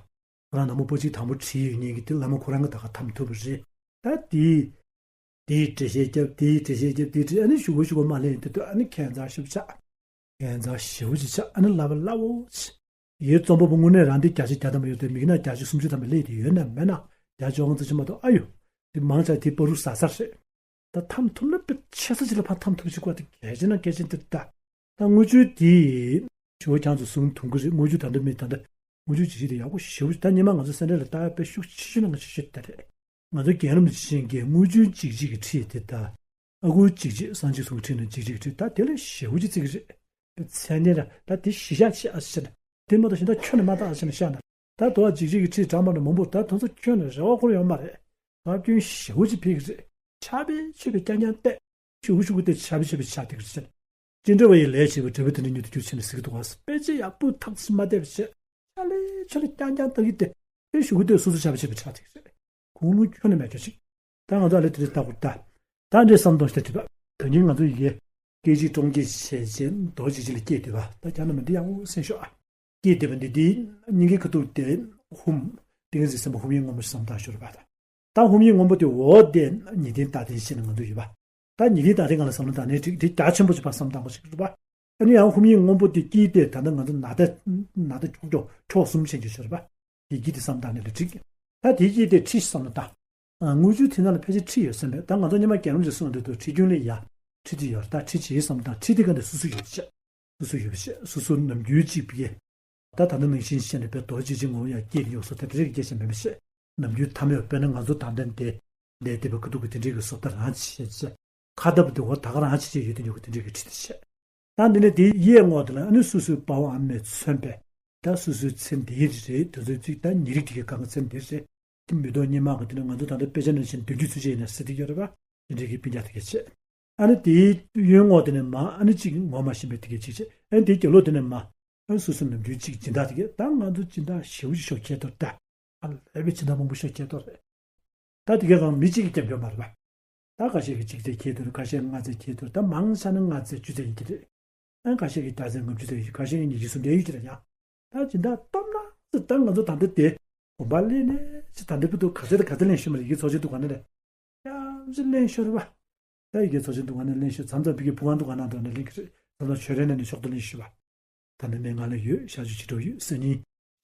ཁོ་རང་ནང་མོ་པོ་གཅིག་དང་པོ་བྲིས་ཡོད་ཉིན་གྱི་དེ་བླ་མ་ཁོ་རང་གི་ད་ག་འཐམ་ཐུབ་པ་རེད། ད་དེའི་དེའི་འགྲེལ་བཤད་རྒྱབ། དེའི་འགྲེལ་བཤད་རྒྱབ། དེའི་འགྲེལ་ཨ་ནི་ཞུ་གོ་ཞུ་གོ་མ་ལེན་དེ་དུས་ཨ་ནི་ཁྱད་མཚར་ཞེ་པོ་ཆགས། ཁྱད་མཚར་ཞེ་པོ་ཅིག་ཆགས། ཨ་ནི་ལབ་པ་སླ་བོ་ཅིག་ཡའི་རྩོམ་པ་པོ་དངོས་གནས་རང་དེ་བརྒྱ་ཆ་བརྒྱ་ཐམ་པ་ཡོད་དེ་མི་སྣ་བརྒྱ་ཆ་སུམ་ཅུ་ཐམ་པ་སླེབས་དེ་ཡོད་ན་མེད་ན་བརྒྱ་ཆ་ཨང་རྩིས་ཆེ་མ་གཏོགས་ཨ་ཡོ། དེ་མང་ཆ་དེ་པ་རུ་ཟ་ས་རེད། ད་འཐམ་ཐུབ་ན་དཔེ་ཆེ་ས་ཅིག་ལ་ཕར་འཐམ་ཐུབ་ཅིག་དགོས་དེ་གལ་ཆེ་ན་གལ་ཆེན་དེ་ད། ད་དངུལ་ཆུ་དེ་ཞུ་བ་ཁྱང་ཚོ་གསུང་ཐུང་གི་རེད། དངུལ་ཆུ་ད་འདྲ་མི་ད་འདྲ་དངུལ་ཆུ་ཇི་ཞིག་དེ་ཡག་པོ་ཞེ་པོ་ཅིག་ད་ཉི་མ་ང་ཚོ་སེ་འབྲས་ལ་ལྟ་ཡག་དཔེ་ཤུགས་ཆེ་ཤོས་ན་ང་ཆེ་ཤོས་ད་རེད། ང་ཚོ་རྒན་རབས་ཅན་གྱིས་དངུལ་ཆུ་འཇིགས་བྱེད་ཀྱི་ཁྲིད་དེ་ད། ཨ་ཁུ་འཇིགས་བྱེད་སངས་རྒྱས་གསུང་ཁྲིད་ན་འཇིགས་བྱེད་ཀྱི་ཁྲིད་ད་དེ་ལས་ཞེ་པོ་ཅིག་བརྩི་གི་རེད། མཚན་ལྡན་ར་ད་དེ་གཞི་བཞག་ཆེ་ཨ་ཆེ་ན། དེ་མ་གཏོགས་གཞན་དག་ཁྱོན་ནས་མ་བཏགས་ཨ་ཆེ་ན་ཤ་ན། ད་དོ་བ་འཇིགས་བྱེད་ཀྱི་ཁྲིད་དྲངས་པ་ནས་མང་པོ་ད་དོ་ཚོ་ཁྱོན་ནས་རེ་བ་འཁོར་ཡོད་མ་རེད། ད་སྐྱོན་ཞེ་པོ་ཅིག་ཕེབས་ཀྱི་རེད། ཆར་པས་ཆོད་པའི་རྐྱང་རྐྱང་བལྟས། ཤུགས་ཤུགས་དེ་ཆར་པས་ཆོད་པའི་ཆར་དེ་གི་རེད། ཅི་འདྲ་བ་ཡི་ལས་བྱེད་པའི་འབྲས་བུ་དེ་འདྲ་མྱུར་དུ་འགྱུར་ཕྱིར་ནས་ཟེར་གི་འདུག་ག་དཔེ་ཆ་ཡག་པོ་ཐག་ཆོད་མ་བལྟས་པ་བྱས། ཆ་ལེ་ཆ་ལེ་རྐྱང་རྐྱང་ལྟ་གི་དེ། དེ་ཞུ་གི་དེ་སོ་སོ་ཆ་བ་ཆེ་བའི་ཆ་དེ་རེད། ཁུངས་ལུང་ཁྱོན་ནས་མེད་ཁྱོད་ཅིག་ད་ང་ཚོ་ཨ་ལེ་དེ་རེད་ལྟ་བུར་ལྟ། ད་འདྲའི་བསམ་སྟངས་ཤིག་ད་དྲིས་པ། ད་ཉིན་ང་ཚོ་ཡི་གེ་སྐད་ཅིག་ཀྲོང་ཀྱེ་བྱས་བྱས་རྡོ་རྗེ་གཅིག་ལ་སྐྱེས་བསྡད་པ། ད་རྒྱ་ནང་མི་འདི་ཡག་པོ་གསན་ཤོག་ཨ། སྐྱེས་བསྡད་པ་འདི་དེའི་སྙིང་གའི་ཁ་ཐུག་དེ་ཧཱུྃ། ཏིང་ངེ་འཛིན་སེམས་དཔའ་ཧཱུྃ་ཡིག་སྔོན་པོ་ཞིག་བསམ་བཏང་ཤོར་བ་དང་། ད་ཧཱུྃ་ཡིག་སྔོན་པོ་དེ་འོ་དེ་ཉི་སྟེང་ཟླ་སྟེང་བྱས་ནས་ང་ཚོ་ཡོད་པ། ད་ཉི་སྟེང་ཟླ་སྟེང་གང་ལ་བསམ་བློ་བཏང་ནས་འགྲིག་དེ་རྒྱ་ཆེན་པོ་ཞིག་ཕར་བསམ་བཏང་དགོས་ཞིག་རེད་པ། ཨ་ནི་ཡང་ཧཱུྃ་ཡིག་སྔོན་པོ་དེ་དཀྱིལ་དེ་ད་ལྟ་ང་ཚོ་ན་ད་ན་ད་ཀྱོག་ཀྱོག་ཕྱོགས་གསུམ་ཕྱིན་ཀྱི་ཤོར་བ། དེ་དཀྱིལ་དེ་བསམ་བཏང་ནས་ལ་འགྲིག་ད་དེ་དཀྱིལ་དེ་ཁྲི་བསམ་ན་ད། དངུལ་ཆུའི་མཐིང་ནག་ལ་ཕལ་ཆེར་ཁྲི་ཡོད་སེམས་པས། ད་ང་ཚོ་སྔོན་མ་རྒན་རབས་ཀྱིས་གསུངས་འདུག་ཏུ་ཁྲི་རྒྱུན་ལས་ཡ། ཁྲི་དེ་ཡོད་རེད། ད་ཁྲི་ཇི་བསམ་བཏང་ཁྲི་དེ་ག་འདི་སོ་སོ་ཡོད་ཤག་སོ་སོ་ཡོད་པ་ཞིག་སོ་སོ་ནམ་རྒྱུན་གཅིག་པའི། ད་ད་ལྟ་ནང་བཞིན་བཤད་ན་དཔེ་རྡོ་རྗེ་ཅན་ངོ་བོ་ཡང་སྐྱེས་ཡོད་སོ་དེ་འདྲའི་སྐད་ཆ་མེད་པ་ཞིག་ནམ་རྒྱུན་ཐ་མའི་དཔེར་ན་ང་ཚོ་ད་ལྟ་འདི་ལས་དེ་བའི་ཁ་ཐུག་གི་དེ་འདྲའི་གི་བཟོ་ལྟ་རང་བྱེད་ཅེས། ཁ་བརྡ་པ་དེ་འོ་ད་ག་རང་ཅི་བྱས་ཡོད་དེ་ཉོ་གི་དེ་འདྲས་ཀྱི་བྲིས་དེ་བྱས། ད་འདི་ནས་དེའི་གཡས་ངོས་དེ་ལ་ཨ་ནི་སོ་སོའི་པ་ཕ་ཨ་མས་མཚོན་པའི་ད་སོ་སོའི་མཚན་འདི་རེད། དེ་ཚོའི་ཚིག་ད་ཉེ་རིགས་དེ་གའི་སྒང་གི་མཚན་འདི་རེད། དེ་མི་ཐོག་སྔོན་མ་གི་དེ་ནས་ང་ཚོ་ད་ལྟ་དཔེ་ཆ་ནང་བཞིན་བདུན་ཅུ་ཚུན་ཆད་ཡིན་ན་ཟེར་དེ་ཡོད་རེད་པ། དེ་འདྲས་ཀྱི་སྤུན་ཀྱག་དེ་གའི་བྱས། ཨ་ནི་དེའི་གཡོན་ངོས་དེ་ནས་མར་ཨ་ནི་གཅིག་ངོ་མ་ཤེས་པའི་དེ་གའི་གཅིག་བྱས། ཨ་ནི་དེའི་རྒྱབ་ལོགས་དེ་ནས་མར་ཨ་ནི་སོ་སོ་ནམ་རྒྱུན་གཅིག་སྦྱིན་བདག་དེ་གའི་ད་ང་ཚོ་སྦྱིན་བདག་ཞེ་པོ་ཅིག་ཤོག་ཁྱད་ཐོར་ད། ཨ་ལས་པའི་སྦྱིན་བདག་མང་པོ་ཤོག་ཁྱད་ཐོར་རེད། ད་དེ་གའི་སྒང་མི་གཅིག་གིས་རྒྱབ་སྐྱོར་མ་རེད་པ། ད་ཁ་ཤས་ཀྱིས་གཅིག་ཚད་ཁྱད་ཐོར། ཁ་ཤས་ལྔ་ཚད་ཁྱད་ཐོར། ད་མང་ཆེ་ན་ལྔ་ཚད་བཅུ་ཚད་ཡིན་གྱི་རེད། ཨ་ཁ་ཤས་ཀྱིས་བརྒྱ་ཚད་ལྔ་བཅུ་ཚད་ཡོད། ཁ་ཤས་ཀྱིས་ཉི་ཤུ་སུམ་བརྒྱ་ཡོད་ཀྱི་རེད་ཡ། ད་སྦྱིན་བདག་སྟོབས་ན་ཚོད་ད་ང་ཚོ་ད་ལྟ་དེ་དགོན་པ་ལེན་ནས་ཅི་ད་ལྟ་བར་དུ་ག་ཚད་དང་ག་ཚད་ལེན་ཤོར་མ་རེད། ཡི་གེ་ཚོགས་ཆེན་འདུ་ཁང་ནས་རེད། ཡང་ཅི་ལེན་ཤོར་རེད་པ། ད་ཡི་གེ་ཚོགས་ཆེན་འདུ་ཁང་ནས་ལེན་ཤོར། མཚམས་མཚམས་ཕ་གིའི་བུ་ཁང་འདུ་ཁང་ནང་དུ་ནས་ལེན་གྱི་རེད། མཚམས་མཚམས་ཆོས་རའི་ནང་ནས་ཤོག་ཏུ་ལེན་ཤོར་བ། ད་ནི་མི་ང་ལ་ཡོད། ཤག་ཆུ་ཅི་འགྲོ་ཡོད། སང་ཉིན་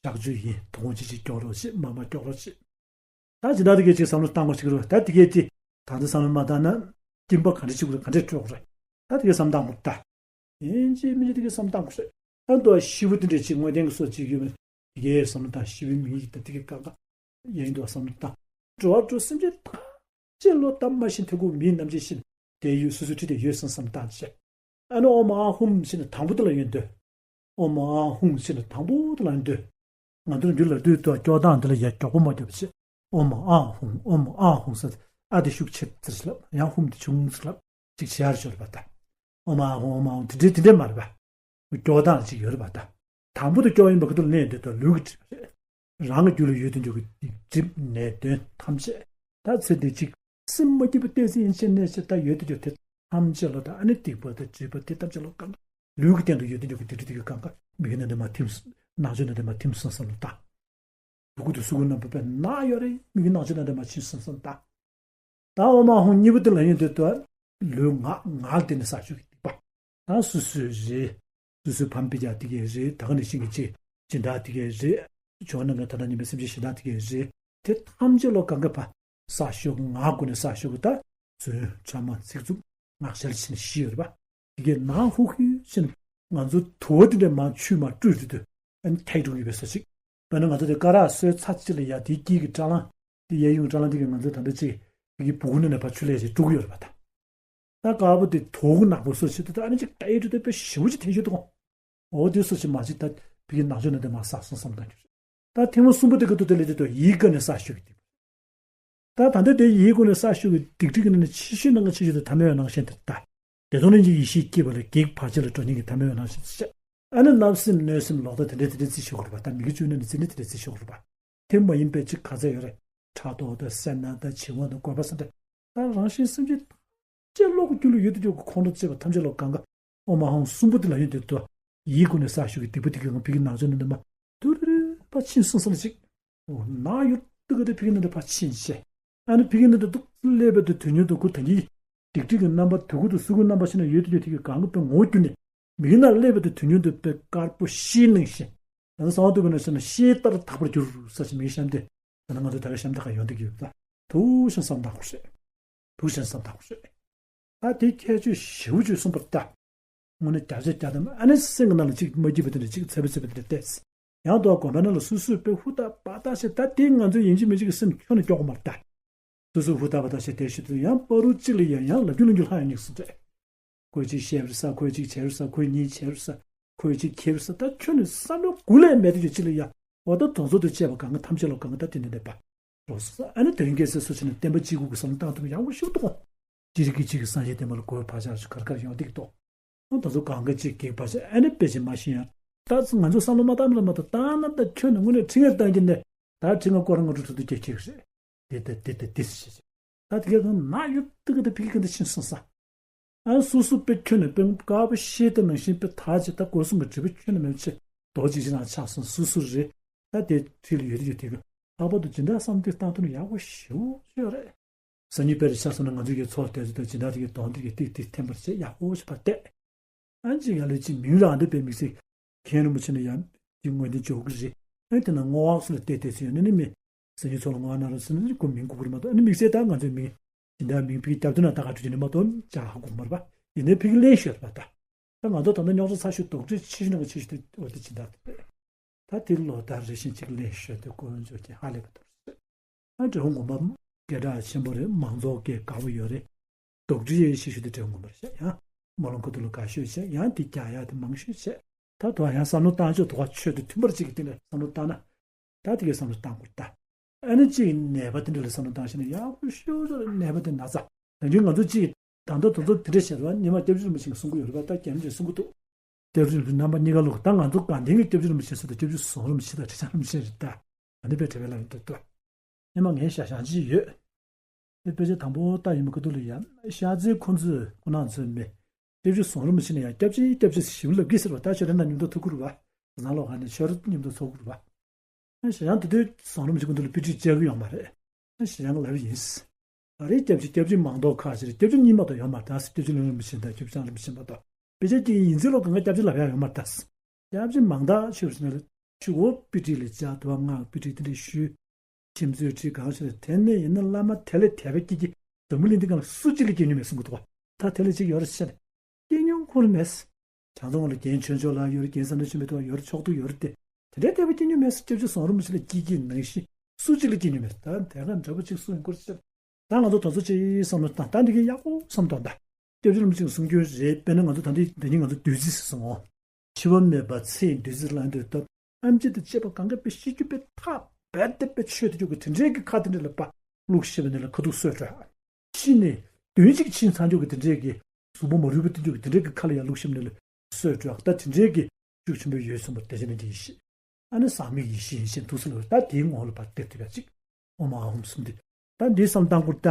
ཤག་ཆུ་ཡིན། དོ་དགོང་ཅི་ཅི་སྐྱོག་རོགས་བྱེད། མ་མ་སྐྱོག་རོགས་བྱེད། ད་ཇི་ལྟར་དེ་གའི་ཅིག་བསམ་བློ་བཏང་དགོས་ཤིག་རོ། ད་དེ་གའི་ཅིག་ད་ལྟ་བསམ་བློ་མ་བཏང་ན་སྐྱིན་པ་ག་འདྲ་བྱེད་དགོས་རེད། ག་འདྲ་སྤྲོད་དགོས་རེད། ད་དེ་གའི་བསམ་བཏང་དགོས་ད། ཡིན་གཅིག་མིན་གཅིག་དེ་གའི་བསམ་བཏང་དགོས་རེད། ད་མདོ་ཤི་བོ་དེ་འདྲ་ཅིག་དངོས་བསྟན་གྱི་སྲོལ་ཅིག་ཡོད་མེད། དེ་གའི་བསམ་བློ་བཏང་། ཤི་བོའི་མིང་ཡིག་ད་དེ་གའི་ཀ་ཀ་ཡིན་འདུག་བསམ་བློ་བཏང་། འགྲོ་བ་འགྲོ་སེམས་ཅན་ཐམས་ཅད་བློ་ད་མ་ཤི་ཐུག་གུ་མིའི་རྣམ་ཤེས་ཤིན་ཏུ་ཡོད། སོ་སོའི་ཁྲི་དེ་ཡོད་བསམ་བསམ་བཏང་བྱས། ཨ་ནི་ཨོ་མ་ཨ་ཧུམ་ཟེར་ནས་དང་པོ་དེ་ལ་ཡོན་ཏན། ཨོ་མ་ཨ་ཧུམ་ཟེར་ནས་དང་པོ་དེ་ལ་ཡོན་ཏན། ང་ཚོ་རྒྱུད་ལ་བསྡུས་ཏོ་སྐྱོག་སྟངས་དེ་ལ་ཡ་མགྱོགས་པོ་མ་བརྒྱབ་བྱས། ཨོ་མ་ཨ་ཧུམ། ཨོ་མ་ཨ་ཧུམ་ཟེར། ཨ་དེ་ཤུགས་ཆེ་ཙིར་ལབ། ཡང་ཧུམ་དེ་ཆུང་ཙིར་ལབ། ཅིག་བྱེད་ཡར་ཤོར་བ་ད། ཨོ་མ་ཨ་ཧུམ། ཨོ་མ་ཨ་ཧུམ། དེ་འདྲའི་དེ་འདྲའི་མ་རེད་པ། སྐྱོག་སྟངས་ཅིག་ཡོད་རེད་པ་ད། དང་པོ་དེ་སྐྱོག་ཡིན་པ་ཁ་ཐུག་ལེན་དེ་ད་ལུས་ཀྱི་སྒྲིབ་པ་རེད། རང་གི་རྒྱུད་ལ་ཡོད་དུ་འཇུག་གི་སྒྲིབ་ནད་གདོན་ཐམས་ཅད། ད་ཚེ་འདི་གཅིག་སེམས་མ་སྐྱིད་པ་ཏོག་ཙམ་ཡིན་ཕྱིན་ནས་ཕྱིར་ད་ཡོད་དུ་འཇུག་དེ་ཐམས་ཅད་ལོ། ད་ཨ་ནི་སྡིག་པ་དང་སྒྲིབ་པ་དེ་ཐམས་ཅད་ལོ་གང་ག་ལུས་ཀྱི་སྟེང་དུ་ཡོད་དུ་འཇུག་གི་སྡིག་སྒྲིབ་དེ་གི་གང་ག་མིག་གི་ནང་དུ་མ་ཐིམ། ནང་ཆོས་ནང་དུ་མ་ཐིམ་སོང་སོང་ལོ་ད། ཕྲུ་གུ་དང་སུ་གུ་རྣམ་པ་དཔེ་ན་ཡོད་རེད། མིག་གི་ནང་ཆོས་ནང་དུ་མ་ཕྱིན་སོང་སོང་ད། ད་ཨོ་མ་ཧོང་གཉིས་པོ་དེ་ལ་ཡོན་ཏན་དུ་ལུས་ངག་ངག་དེ་ནི་ས་ཕྱོགས་ཀྱི་སྡིག་པ། ད་སོ་སོའི་རེད། སོ་སོའི་ཕམ་སྤུན་ཀྱག་དེ་གའི་རེད། ད་ག་ནས་ཤིང་གི་ཅིག་སྦྱིན་བདག་དེ་གའི་རེད། ཇོ་ནང་གི་ད་ལྟ་ཉི་མའི་སེམས་ཅན་གཞན་དག་དེ་གའི་རེད། དེ་ཐམས་ཅད་ལོ་གང་གི་ཕ་ས་ཕྱོགས་ཀྱི་ངག་སྒོ་ནས་ས་ཕྱོགས་ཀྱི་ད་རྫུན་ཕྲ་མ་ཚིག་རྩུབ་ངག་འཁྱལ་ཕྱིན་ཤི་ཡོད་རེད་པ། དེ་གའི་ནང་ཧུག་ཧུག་ཕྱིན་ང་ཚོ་དུ་བ་དེ་འདྲ་མ་ཆུས་མ་བཀྲུས་དུས་དུ་ཨ་ནི་ཐལ་འགྲོ་གི་བས་ས་ཅིག་དཔེར་ན་ང་ཚོ་དེ་ཀ་རག་སོའི་ཚ་ཅི་ལ་ཡ་དེའི་དཀྱིལ་གྱི་སྐྲ་ལང་དེ་གཡས་གཡོན་སྐྲ་ལང་དེ་གའི་ང་ཚོ་ད་ལྟ་ཅིག་དེ་གའི་སྦུ་གུ་ནང་ནས་ཕར་ཆུ་ལས་ཞིག་བཀྲུ་གི་ཡོད་རེད་པ་ད། ད་དཀར་པོ་དེ་དོག་ནག་པོ་སོ་ཞིག་ད་ཨ་ནི་ཅིག་ད་ཡེ་དུ་དེ་དཔེ་ཞེ་པོ་ཅིག་འཐེན་ཤོད་དུ་གོ་འོ་དེ་སོ་ཞིག་མ་ཅིག་ད་བི་གི་ནག་ཅོ་ན་དེ་མ་ཟག་སོང་བསམ་བཏང་རྒྱུ་རེད། ད་ཐེངས་མ་གསུམ་པོ་དེ་གི་དུ་དེ་ལས་དེ་དོ་ཡིད་ཀ་ནས་ས་ཞོག་གི་དེ། ད་ད་ལྟ་དེ་ཡིད་ཀ་ནས་ས་ཞོག་གི་སྡིག་སྒྲིབ་ཀྱི་ནང་ནས་ཆེ་ཤོས་ནང་གི་ཆེ་ཤོས་དེ་ཐ་མལ་བའི་སྣང་ཤས་དེ་ད། བདེ་སྟོང་ལྷན་སྐྱེས་ཡེ་ཤེས་སྐྱེས་པ་ལས་བགེགས་བར་ཆད་ལས་གྲོལ་ཉིད་ཀྱི་ཐ་མལ་བའི་སྣང་ཤས་དེ་བཤད། ཨ་ནི་བརྣབ་སེམས་གནོད་སེམས་ལོག་ལྟ་དེ་འདྲས་དེ་འདྲས་རྩིས་ཤོག་རེད་པ། ད་མི་དགེ་བཅུ་གནས་ནས་རྩིས་ནས་དེ་འདྲས་རྩིས་ཤོག་རེད་པ། དེ་མ་ཡིན་པའི་ཅིག་ག་ཚད་ཡོད་རེད། ཕྲག་དོག་དང་སེར་སྣ་དང་བྱིང་བ་དང་རྒོད་པ་སོགས་དེ། ད་རང་གཞན་སེམས་ཅན་ཐམས་ཅད་བློ་གི་རྒྱུད་ལ་ཡོད་དུ་ཡོད་ཀྱི་ཁོང་ཁྲོ་བཅས་པ་ཐམས་ཅད་ལ་གང་ག་ཨོ་མ་ཧོང་གསུམ་པོ་དེ་ལ་ཡོད་དུ་དོ། ཡིད་ཀུན་ནས་ས་ཞུགས་ཀྱི་སྡིག་པ་དེ་གི་ངང་བི་གི་ནང་ཆོས་ནི་འདི་མ་ཏུ་རུ་རུ་པ་ཕྱིན་སོང་ས་ལ་ཅིག་ཨོ་ན་ཡོད་དུ་གི་དེ་བི་གི་ནི་འདི་ཕ་ཕྱིན་ཆེ། ཨ་ནི་བི་གི་ནི་འདི་འདུག་སླེབས་པའི་དུས་དུས་ཉིད་དུ་ཁུ་ད་གི་སྡིག་སྒྲིབ་ཀྱི་རྣམ་པ་དུ་ཁུ་དུ་སུ་ཁུ་རྣམ་པ་ཕྱིན་ན་ཡོད་དུ་ཡོད་དུ་གི་གང་གི་པའི་ངོ་བོ་གྱུར་ནས། མིག་ནང་སླེབས་པ་དེ་དུས་ཉིད་དུ་དཔེ་དཀར་པོ་ཤེལ་ནང་བཞིན། ད་ནི་གསང་བ་འདུས་པ་ནང་བཞིན་ན་ཤེལ་ལྟར་དག་པར་གྱུར་ས་ཞིག་མིག་བཤམས་ཏེ། ད་ནི་ང་ཚོ་ད་ག་བཤམས་ད་ག་ཡོང་དུས་ཀྱི་ཡོད་ད། ཐུགས་བཞིན་བསམ་དག་པོ་རེད། ཐུགས་བཞིན་བསམ་དག་པོ་རེད། ད་དེ་ཁྱད་ཆོས་ཞེ་པོ་ཅིག་གསུངས་པ་ད། དངོས་གནས་བརྒྱ་ཆ་བརྒྱ་ཐམ་ཨ་ནི་སེམས་ཀྱི་ནང་ལ་ཅིག་མ་སྐྱིད་པ་དེ་འདྲ་ཅིག་འཚེར་བ་འཚེར་བ་དེ་འདྲ་བལྟས། ཡང་དུ་དགོན་པ་ནང་ལ་སོ་སོས་དཔེ་ཧུར་ཐག་པ་ཐག་བྱས་ད་དེ་ང་ཚོ་ཡིན་གཅིག་མིན་གཅིག་གི་སེམས་ཁྱོན་ནས་སྐྱོ་གི་མ་རེད་ད། སོ་སོ་ཧུར་ཐག་པ་ཐག་བྱས་དེ་ཞུ་དུས་ཡང་བར་དུ་གཅིག་ལ་ཡང་ཡང་ལབ་རྒྱུ་ལབ་རྒྱུ་ལྷག་ཡང་སྙིགས་སུ་འདྲེ། ཁོས་གཅིག་བཤད་རུ་ས། ཁོས་གཅིག་བྱས་རུ་ས། ཁོས་གཉིས་བྱས་རུ་ས། ཁོས་གཅིག་ཁྱེར་རུ་ས། ད་ཁྱོད་ནི་བསམ་བློ་དགུ་ལས་མེད་དུ་ཡོད་གཅིག་ལ་ཡ། འོ་ད་དོན་ཚོགས་དུ་བཅས་པ་གང་ག་ཐམས་ཅད་ལ་གང་ག་ད་དེ་འདྲ་འདེབས་པ་རོགས་སོ་ས། ཨ་ནི་དོན་གལ་སྲིད་སུ་ཕྱིན་ན་བསྟན་པ་གཅིག་པུ་གི་བསམ་བློ་བཏང་ཐུབ་ཡག་པོ་ཞིག་འདུག་གོ། གཅིག་རིག་གི་གཅིག་གི་སངས་རྒྱས་བསྟན་པ་ལ་གོ་བའི་བག་ཆགས་སུ་གར་གར་ཡོང་འདུག་གི་འདུག་ཨ་ད་ཚོ་གང་ག་གཅིག་གིས་བག་ཆགས་ཨ་ནི་དཔེ་ཆ་མ་ཤེས་ཡང་། ད་ང་ཚོ་བསམ་བློ་མ་བཏང་མ་ལ་མ་གཏོགས་བཏང་ན་ད་ཁྱོད་ནི་དངོས་གནས་ཁྲི་ངར་བཏང་གི་ནས་ད་ཁྲི་ང་སྐོར་ང་འགྲོ་ཐུབ་ཐུབ་ཀྱི་ཁྱེད་རེད། དེ་ལྟ་དེ་ལྟ་དེ་ཟེར་བྱས། ད་དེ་ག་གང་ན་ཡོད་དུ་གི་ད་ཕི་གི་གི་ད་ཕྱིན་སོང་ས། ཨ་སོ་སོ་དཔེ་ཁྱོད་ནས་དཔེ་དཀར་པོ་ཤེལ་དེ་ནང་བཞིན་དཔེ་ཐག་བཅད་ད་སྒོ་གསུམ་གྱི་སྒྲིབ་པ་ཁྱོད་ནས་མེད་ཆེ་རྡོ་གཅིག་གཅིག་ནང་ཆགས་སོང་སོ་སོ་རེད། ད་དེ་ཁྲི་ལ་ཡོད་དུ་ཡོད་དེ་གི་ལྷག་པར་དུ་སྦྱིན་བདག་བསམ་དུས་བཏང་ཐུབ་ན་ཡག་པོ་ཞེ་པོ་ཅིག་ཡོད་རེད། སང་ཉིན་དཔེར་ཆ་བཞག་ན་ང་ཚོའི་གི་ཚོགས་དེ་ཚོ་དང་སྦྱིན་བདག་དེ་གི་གདོང་དེ་གི་ཏིག་ཏིག་འཐེན་པར་བྱས་ཡག་པོ་ཞིག་ཕར་བལྟས། ཨ་ཅེ་ཡ་ལེ་ཅིག་མིང་རང་དེ་པའི་དམིགས་བསལ་མཁན་རིན་པོ་ཆེ་ནས་ཡང་ཅིག་ངོས་འཛིན་འཇོག་གི་རེད། ཨ་དེ་ན་བསྔོ་བ་སུ་ལ་བལྟས་བལྟས་སུ་ཡོད་ན་ནི་མི་སང་ཉིན་ཚོགས་ལ་བསྔོ་བ་གནང་རོགས་ཟེར་ན་ནི་ཁོ་མིང་གོ་གི་རེད་མ་གཏོགས། ཨ་ནི་དམིགས་བསལ་ད་ང་ཚོའི་མིང་སྦྱིན་བདག་མིང་ཕི་གི་རྒྱབ་ཏུ་ན་ད་ག་འགྲོ་རྒྱུ་ནི་མ་གཏོགས་ཅག་ཧ་གོ་མ་རེད་པ། ཡིན་ནའི་ཕི་གི་ལེན་ཤོད་རེད་པ་ད། ད་ང་ཚོ་ད་ལྟ་རྙོག་དྲ་ཚ་ཤོས་དོགས་འདྲི་ཆེ་ཤོས་ནང་གི་ཆེ་ཤོས་དེ་འོ་དེ་སྦྱིན་བདག་དེ་རེད། ད་དེ་ལོ་ལྟར་རེ་བཞིན་ཅིག་ལེན་ཤོད་དེ་དཀོན་མཆོག་གི་ཧ་ལས་པ་དང་། ཨ་འབྲི་གུང་དགོན་པ་སྐད་གྲགས་ཆེན་པོ་རེད། མང་ཚོགས་ཀྱི་དགའ་བོ་ཡོད་རེད། དོགས་འདྲི་ཡེ་ཤེས་ཤུགས་དེ་དྲན་དགོས་པ་རེད་ཤག་ཡང་། སྨོན་ལམ་ཁ་ཐུག་ལ་དགའ་ཤོས་བྱས། ཡང་དེ་རྒྱག་ཡག་དེ་མང་ཤོས་བྱས། ད་དུང་ཡང་བསམ་བློ་བཏང་ཕྱོགས་དུ་བ་ཆོས་དེ་མཐུན་པར་གཅིག་གི་སྟེང་ནས་བསམ་བློ་བཏང་ན། ད་དེ་གའི་བསམ་བློ་བཏང་དགོས་ད། ཨ་ནི་གཅིག་ནད་པ་དེ་འདྲ་ལ་བསམ་བློ་བཏང་ཤེས་ན་ཡག་པོ་ཤོས་ཚོ་ལ། ནད་པ་དེ་ན་ཚ། ད་རྒྱུན་ང་ཚོ་གཅིག་ད་ལྟ་དུ་ཚོ་དེ་འདྲ་བཤད་རོགས། ཉི་མ་སྐྱབས་རྗེ་རིན་པོ་ཆེ་གིས་གསུང་གི་ཡོད་རེད་པ། ད་རྒྱ་མི་ཚོས་གསུང་གི་འདུག་སྐྱབས་རྗེ་རིན་པོ་ཆེ་རྣམ་པ་གཉིས་ཀ་ལོག་ད་ང་ཚོ་དགའ་ལྡན་གྱི་སྐྱབས་རྗེ་རིན་པོ་ཆེ་ཟེར་དང་། སྐྱབས་རྗེ་ཟམ་རིན་པོ་ཆེ་དང་ཁྲི་བྱང་རིན་པོ་ཆེ་རེད་ད། ཨ་ནི་དཔེ་བྲེལ་བའི་ལམ་དུ་ལྟོས། ཨ་ནི་མ་ངས་ཞག་ཞག་ཅིག་ཡོད། དེ་དཔེ་ཆ་དང་པོ་ལྟ་ཡིན་པ་ཁ་ཐུག་ལ་ཡང་ཤར་རྩེ་ཁོ་ཚོས་ཁོ་ན་ཚོས་མི། སྐྱབས་རྗེ་ཟམ་རིན་པོ་ཆེ་ནས་ཡང་སྐྱབས་རྗེ་སྐྱབས་རྗེ་ཞེས་ལབ་ཀྱི་ཟེར་བ། ད་ཆོས་རེ་ན་མཉམ་དུ་ཐུག་གི་རེད་པ། ཟང་ལོ་ག་ནས་ཆོས་རེ་མཉམ་དུ་ཚོགས་ཀྱི་རེད་པ། ཨ་ཞེ་ཡང་དེ་དུས་ཟམ་རིན་པོ་ཆེ་ཁོ་ཚོས་དཔེ་ཁྲིད་བཅར་གྱི་ཡོད་མ་རེད། ཨ་ཞེ་ཡང་ལབ་ཡིན། ད་རེས་སྐྱབས་རྗེ་སྐྱབས་རྗེ་མང་དོག་ཁ་ཕྱིར་སྐྱབས་རྗེ་གཉིས་མ་གཏོགས་ཡོད་མ་རེད། སྐྱབས་རྗེ་རིན་པོ་ཆེ་དང་སྐྱབས་རྗེ་ལམ་རིན་པོ་ཆེ་མ་གཏོགས། དཔེ་ཆ་གཅིག་ཡིན་ཚེ་ལོ་གང་ག་སྐྱབས་རྗེ་ལབ་ཡག་ཡོད་མ་རེད་ད། སྐྱབས་རྗེ་མང་དག་ཆོས་ཟེར་ན་ཆུ་བོ་དཔེ་ཁྲིད་ལས་བཅར་དུ་བ་ངག་དཔེ་ཁྲིད་དེ་འདྲ་ཞུས། ཁྱིམ་མཚེས་ཁྲིད་གང་ཞིག་ལ། དེ་ནས་ཡིན་ན་བླ་མ་དེ་ལས་དད་པ་སྐྱེ་གི། འཛམ་བུ་གླིང་འདི་སྒང་ལ་སུ་གཅིག་ལ་སྐྱེ་མྱོང་མེད་གསུང་གི་འདུག་པ། ད་དེ་ལས་གཅིག་ཡོད་རེད་ཤག་སྐྱེ་མྱོང་ཁུངས་མེད། བྱང་ཚང་ལ་རྒན་ཆོས་འབྱོར་ལགས་ཡོད་རེད། རྒན་བསམ་གྲུབ་ཆོས་འཕེལ་ལགས་ཡོད་རེད། ཕྱོགས་གཏོགས་ཡོད་རེད་དེ། དེ་འདྲའི་དད་པ་སྐྱེ་མྱོང་མེད་ཟེར། སྐྱབས་རྗེ་ཟམ་རིན་པོ་ཆེ་ལ་སྐྱེ་གི་ནང་བཞིན་སུ་གཅིག་ལ་སྐྱེ་མྱོང་མེད། ད་དེ་ག་འདྲ་པོ་གཅིག་སུ་ཡིན་སྐོར་ཤེས། ད་ང་ཚོ་དོན་ཚོ་ཅིག་བསམ་བློ་བཏང་། ད་འདི་གི་ཡག་པོ་བསམ་བཏང་ད། སྐྱབས་རྗེ་རིན་པོ་ཆེས་གསུང་རྒྱུ་རེད། དཔེར་ན་ང་ཚོ་ད་འདི་འདི་ཉིད་ང་ཚོ་བདུད་རྩི་ཟེར་སོང་ངོ་། འཆི་བ་མེད་པ་ཚེ་ཡི་བདུད་རྩི་ལ་འདོད་ད། ཨེམ་ཆི་དང་བཅས་པ་གང་ག་པའི་ཤི་རྒྱུ་པའི་ཐག་རྦད་དེ་པའི་ཆོད་དུ་འཇུག་གི་དེ་འདྲའི་གི་ཁ་དེ་འདྲ་ལ་པ་བླུགས་ཤེས་པ་ནི་ལ་ཁ་ཐུག་སོས་འགྲོ་ཡ། ཤི་ནས་བདུན་གཅིག་ཕྱིན་ཚར་འཇུག་གི་དེ་འདྲའི་གི་གཟུགས་པོ་མ་རུལ་པོ་དེ་འཇུག་གི་དེ་འདྲའི་གི་ཁ་ལ་ཡ་བླུགས་ཤེས་པ་ནི་ལ་སོས་འགྲོ་ཡ། ད་དེ་འདྲའི་གི་ཤུགས་ཆེན་པོ་ཡོད་གསུངས་པ་དེ་བཞིན་གྱི་ཡེ་ཤེས། ཨ་ནི་ཟག་མེད་ཀྱི་ཡེ་ཤེས་ཡིན་ཞེས་ཐུགས་སུ་ལ་ད་དེའི་ངོ་ལ་པར་སྟེར་ཐུབ་ཡ་ཅིག་ཨོཾ་ཨཱཿཧཱུྃ་གསུམ་དེ། ད་འདི་བསམ་བཏང་དགོས་ད།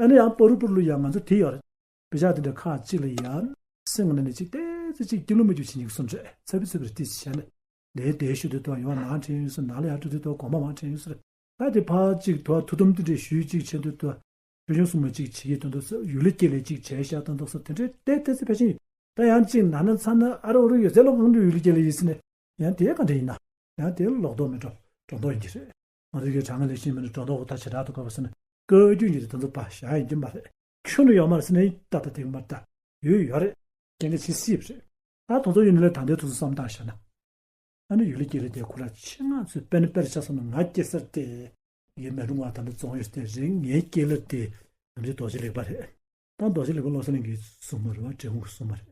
ཨ་ནི་ཡང་པ་རུ་པུར་ལུ་ཡང་ང་ཚོ་དེ་ཡོད་རེད། དཔེ་ཆ་དེ་འདྲ་ཁག་ཅིག་ལ་ཡང་སེམས་ནང་ནས་ཅིག་ཏོག་ཙམ་ཅིག་སྐྱིད་ལོ་མི་རྒྱུ་བྱེད་ཉིན་གསུམ་རེད། ཚ་བི་ཚ་བི་རེད་དེ་བྱས་ནས། ལས་དེ་ཞུ་དུས་དོ་ཡོང་བ་མང་དྲན་ཡོད་ས། ནང་ལ་ཡར་འགྲོ་དུས་དོ་གོམ་པ་མང་དྲན་ཡོད་ས་རེད། ད་དེ་ཕར་ཅིག་དོ་ཐུགས་དམ་དེ་འདྲ་ཞུས་ཅིག་བྱས་དུས་དོ། ཆོས་སྐྱོང་སྲུང་མ་ཅིག་བྱེད་ཀྱི་དོན་དུ་ས་ཡུལ་ལས་སྐྱེལ་ལས་ཅིག་བྱས་ཤག་དོན་དུ་ས་དེ་འདྲའི་ཏོག་ཙམ་ཕལ་ཆེར་ཡིན། ད་ཡང་ཅིག་ན་ན་ཚ་ན་ཨ་རོ་ཨ་རོ་ཡོད་ཚད་ལོ་གང་དུ་ཡུལ་ལས་སྐྱེལ་ལས་ཡིན་ཟེར་ནས། ཡང་དེ་ག་འདྲ་ཡིན་ན། ཡང་དེ་ལོག་རྟོག་མེད་འགྲོ་སྒྲོ་འདོགས་ཡིན་གྱི་རེད། ང་ཚོ་གི་གྲངས་ལས་ཤེས་མིན་ནས་སྒྲོ་འདོགས་ད་ཇེ་དྲག་ཏུ་འགྲོ་བ་ཟེར་ནས་བཀའ་བཀྱོན་གྱི་རེད། དེ་ཚོ་པ་བཞག་ཡིན་གྱི་མ་རེད། ཁྱོན་ནས་ཡོད་མ་རེད་ཟེར་ནས་ཏག་ཏག་དེ་གི་མ་རེད་ད། ཡོད་ཡོད་རེད། རྐྱེན་གྱིས་ཕྱིན་སྲིད་པ་རེད། ད་དེ་ཚོ་ཡིན་ནའི་ད་ལྟའི་དུས་སུ་བསམ་བཏང་བཞག་ན། ཨ་ནི་ཡུལ་ལས་སྐྱེལ་ལས་དེ་ཁོ་ར་ཆེད་མངགས་ཚོས་དཔེར་ན་དཔེར་ཆ་བསམ་ན་ང་སྐྱེ་སར་དེ། ཡེ་མེ་རུང་བ་ད་ནི་རྫོང་ཡོད་དེ་རེད། ངའི་སྐྱེ་ལར་དེ་ནམ་རྒྱུན་རྡོ་རྗེ་ལེགས་པ་རེད། ད་རྡོ་རྗེ་ལེགས་པ་བློ་གསལ་གླིང་གི་སྲུང་མ་རེད་བ། འབྲས་སྤུངས་ཀྱི་སྲུང་མ་རེད།